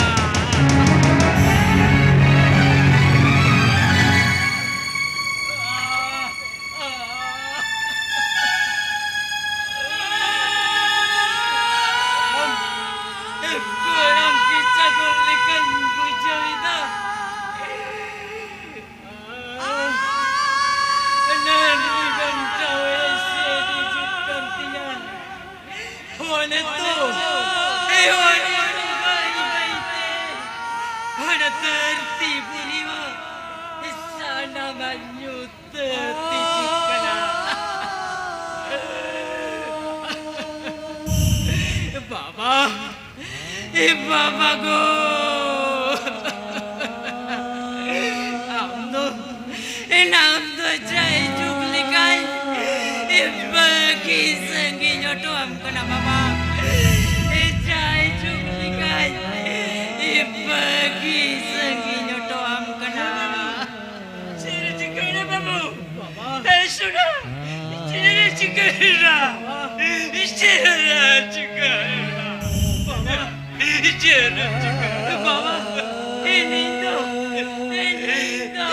ᱜᱚᱲᱚᱢ ᱠᱤᱪᱷᱟ ᱜᱚᱲ ᱞᱮᱠᱟᱧ ᱵᱩᱡᱷᱟᱹᱣ ᱮᱫᱟ᱾ ᱦᱚᱲ ᱫᱷᱟᱹᱨᱛᱤ ᱯᱩᱨᱤ ᱢᱟ ᱥᱟᱱᱟᱢᱟᱜ ᱧᱩᱛ ᱫᱷᱟᱹᱨᱛᱤ ᱪᱤᱠ ᱠᱟᱱᱟ᱾ ᱵᱟᱵᱟ, ᱮ ᱵᱟᱵᱟ ᱜᱳ, ᱟᱢ ᱫᱚ ᱮᱱᱟᱝ ᱫᱚ ᱡᱟᱭ ᱡᱩᱜᱽ ᱞᱮᱠᱟᱭ ᱵᱟᱹᱜᱤ ᱥᱟᱺᱜᱤᱧ ᱦᱚᱴᱚᱣᱟᱢ ᱠᱟᱱᱟ ᱵᱟᱵᱟ᱾ ᱡᱟᱭ ᱡᱩᱜᱽ ᱞᱮᱠᱟᱭ ᱵᱟᱹᱜᱤ ᱥᱟᱺᱜᱤᱧ ᱦᱚᱴᱚᱣᱟᱢ ᱠᱟᱱᱟ᱾ ᱪᱮᱫ ᱮ ᱪᱤᱠᱟᱹᱭᱮᱱᱟ ᱵᱟᱹᱵᱩ? ᱮ ᱥᱩᱱᱟ, ᱪᱮᱫ ᱮ ᱪᱤᱠᱟᱹᱭᱮᱱᱟ? ᱪᱮᱫ ᱮ ᱪᱤᱠᱟᱹᱭᱮᱱᱟ? ᱵᱟᱵᱟ, ᱪᱮᱫ ᱮ ᱪᱤᱠᱟᱹᱭᱮᱱᱟ? ᱵᱟᱵᱟ, ᱤᱧ ᱫᱚ, ᱤᱧ ᱫᱚ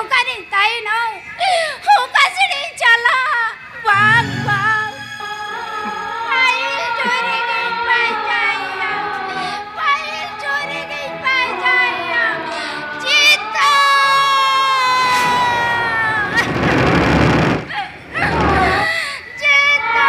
ᱚᱠᱟᱨᱤᱧ ᱛᱟᱦᱮᱱᱟ? ᱚᱠᱟ ᱥᱮᱫ ᱤᱧ ᱪᱟᱞᱟᱜ? ᱵᱟᱝ, ᱵᱟᱝ᱾ ᱯᱟᱹᱦᱤᱞ ᱪᱳᱨᱤ ᱜᱤᱧ ᱯᱟᱸᱡᱟᱭᱮᱭᱟ᱾ ᱯᱟᱹᱦᱤᱞ ᱪᱳᱨᱤ ᱜᱤᱧ ᱯᱟᱸᱡᱟᱭᱮᱭᱟ᱾ ᱪᱤᱛᱟ! ᱪᱤᱛᱟ!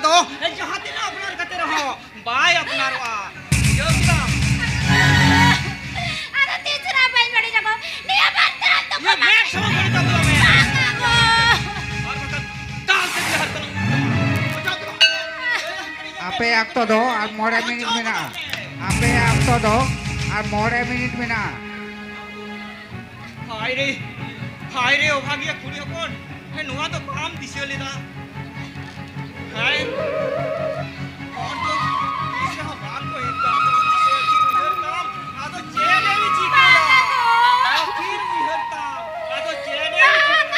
ᱛᱚ ᱡᱟᱦᱟᱸ ᱛᱤᱱᱟᱹᱜ ᱟᱯᱱᱟᱨ ᱠᱟᱛᱮ ᱨᱮᱦᱚᱸ ᱵᱟᱭ ᱟᱯᱱᱟᱨᱚᱜᱼᱟ᱾ ᱵᱩᱡᱷᱟᱹᱣ ᱠᱮᱫᱟᱢ? ᱟᱫᱚ ᱛᱤᱥ ᱨᱮᱦᱚᱸ ᱵᱟᱹᱧ ᱵᱟᱹᱲᱤᱡ ᱟᱠᱚ᱾ ᱱᱤᱭᱟᱹ ᱵᱟᱨ ᱛᱟᱲᱟᱢ ᱫᱚ ᱤᱭᱟᱹ ᱢᱮᱫ ᱥᱟᱢᱟᱝ ᱠᱷᱚᱱ ᱡᱟᱹᱯᱩᱫ ᱢᱮ᱾ ᱵᱟᱝ ᱟᱠᱚ᱾ ᱟᱨ ᱵᱟᱠᱷᱟᱱ ᱫᱟᱞ ᱛᱮ ᱡᱟᱦᱟᱸ ᱛᱟᱞᱟᱝ ᱵᱟᱡᱟᱣ ᱠᱮᱫᱟ᱾ ᱟᱯᱮᱭᱟᱜ ᱚᱠᱛᱚ ᱫᱚ ᱟᱨ ᱢᱚᱬᱮ ᱢᱤᱱᱤᱴ ᱢᱮᱱᱟᱜᱼᱟ᱾ ᱟᱯᱮᱭᱟᱜ ᱚᱠᱛᱚ ᱫᱚ ᱟᱨ ᱢᱚᱬᱮ ᱢᱤᱱᱤᱴ ᱢᱮᱱᱟᱜᱼᱟ᱾ ᱦᱟᱭ ᱨᱮ, ᱦᱟᱭ ᱨᱮ, ᱚᱵᱷᱟᱜᱤᱭᱟᱹ ᱠᱩᱲᱤ ᱦᱚᱯᱚᱱ, ᱦᱮᱸ, ᱱᱚᱣᱟ ᱫᱚ ᱵᱟᱢ ᱫᱤᱥᱟᱹ ᱞᱮᱫᱟ? ᱦᱮᱸ? ᱦᱚᱲ ᱫᱚ ᱛᱤᱥ ᱨᱮᱦᱚᱸ ᱵᱟᱝ ᱠᱚ ᱦᱤᱨᱠᱟᱹ ᱟᱠᱚ᱾ ᱟᱫᱚ ᱪᱮᱫ ᱮᱢ ᱪᱤᱠᱟᱹᱭᱟ? ᱟᱹᱠᱤᱞ ᱩᱭᱦᱟᱹᱨ ᱛᱟᱢ᱾ ᱟᱫᱚ ᱪᱮᱫ ᱮᱢ ᱪᱤᱠᱟᱹᱭᱟ?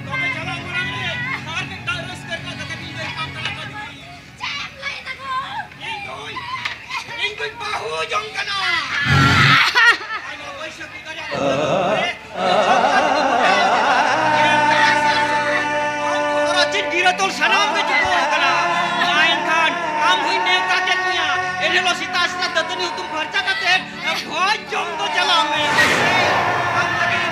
ᱛᱚᱵᱮ ᱪᱟᱞᱟᱜ ᱢᱟᱲᱟᱝ ᱨᱮ ᱟᱨ ᱢᱤᱫᱴᱟᱝ ᱨᱟᱹᱥᱠᱟᱹ ᱨᱮᱱᱟᱜ ᱠᱟᱛᱷᱟ ᱵᱤᱱ ᱞᱟᱹᱭ ᱠᱟᱱ ᱛᱟᱞᱟᱝᱟ᱾ ᱪᱮᱫ ᱮᱢ ᱞᱟᱹᱭ ᱫᱟ ᱜᱚ? ᱤᱧ ᱫᱩᱧ, ᱤᱧ ᱫᱩᱧ ᱵᱟᱹᱦᱩ ᱡᱚᱝ ᱠᱟᱱᱟ᱾ ᱟᱭᱢᱟ ᱯᱚᱭᱥᱟ ᱠᱚ ᱜᱟᱡᱟᱜ ᱠᱟᱱᱟ᱾ ᱟᱢ ᱦᱚᱨᱚᱜ ᱪᱤᱱ ᱜᱤᱨᱟᱹ ᱛᱚᱞ ᱥᱟᱱᱟᱢ ᱜᱮ ᱪᱩᱠᱟᱹᱣ ᱟᱠᱟᱱᱟ᱾ ᱢᱟ ᱮᱱᱠᱷᱟᱱ ᱟᱢ ᱦᱚᱸᱧ ᱱᱮᱣᱛᱟ ᱠᱮᱫ ᱢᱮᱭᱟ᱾ ᱮᱱ ᱦᱤᱞᱳᱜ ᱥᱮᱛᱟᱜ ᱥᱮᱛᱟᱜ ᱫᱟᱹᱛᱟᱹᱱᱤ ᱦᱩᱛᱩᱢ ᱯᱷᱟᱨᱪᱟ ᱠᱟᱛᱮ ᱵᱷᱚᱡᱽ ᱡᱚᱢ ᱫᱚ ᱪᱟᱞᱟᱜ ᱢᱮ᱾ ᱟᱢ ᱞᱟᱹᱜᱤᱫ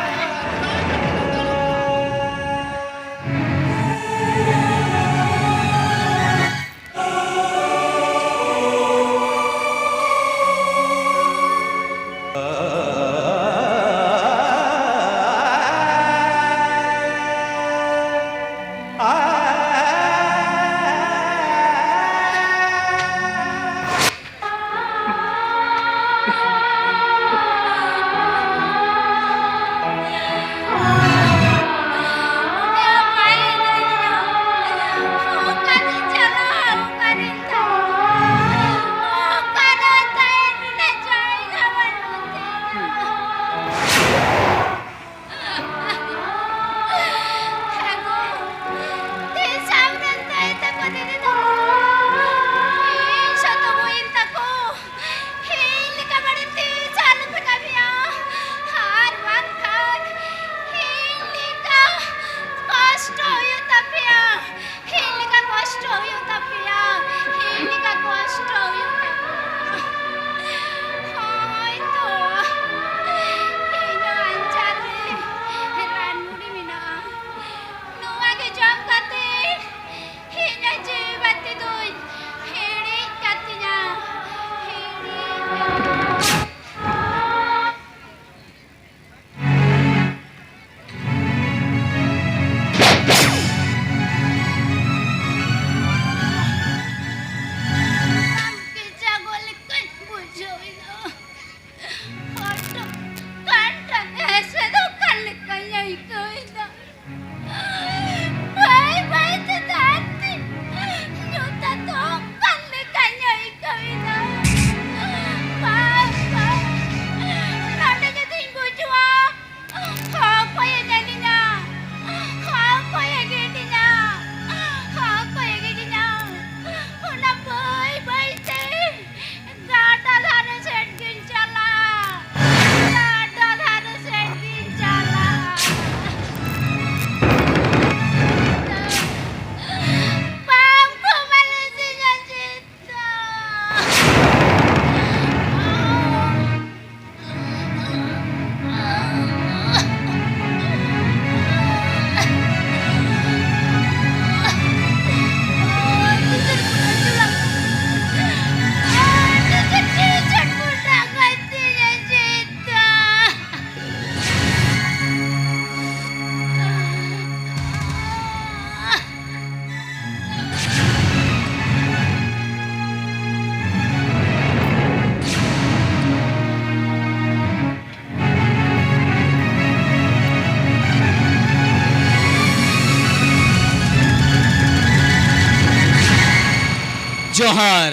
ᱡᱚᱦᱟᱨ᱾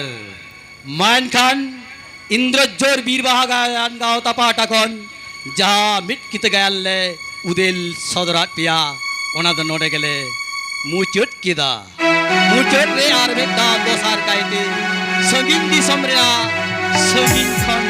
ᱢᱟ ᱮᱱᱠᱷᱟᱱ ᱤᱱᱫᱨᱚᱡᱳᱨ ᱵᱤᱨ ᱵᱟᱦᱟ ᱜᱟᱭᱟᱱ ᱜᱟᱶᱛᱟ ᱯᱟᱦᱴᱟ ᱠᱷᱚᱱ ᱡᱟᱦᱟᱸ ᱢᱤᱫ ᱠᱤᱛᱟᱹ ᱜᱟᱭᱟᱱ ᱞᱮ ᱩᱫᱮᱞ ᱥᱚᱫᱚᱨᱟᱫ ᱯᱮᱭᱟ, ᱚᱱᱟ ᱫᱚ ᱱᱚᱰᱮ ᱜᱮᱞᱮ ᱢᱩᱪᱟᱹᱫ ᱠᱮᱫᱟ᱾ ᱢᱩᱪᱟᱹᱫ ᱨᱮ ᱟᱨ ᱢᱤᱫ ᱫᱷᱟᱣ ᱫᱚᱥᱟᱨ ᱠᱟᱭᱛᱮ ᱥᱟᱺᱜᱤᱧ ᱫᱤᱥᱚᱢ ᱨᱮᱱᱟᱜ ᱥᱟᱺᱜᱤᱧ ᱠᱷᱚᱱ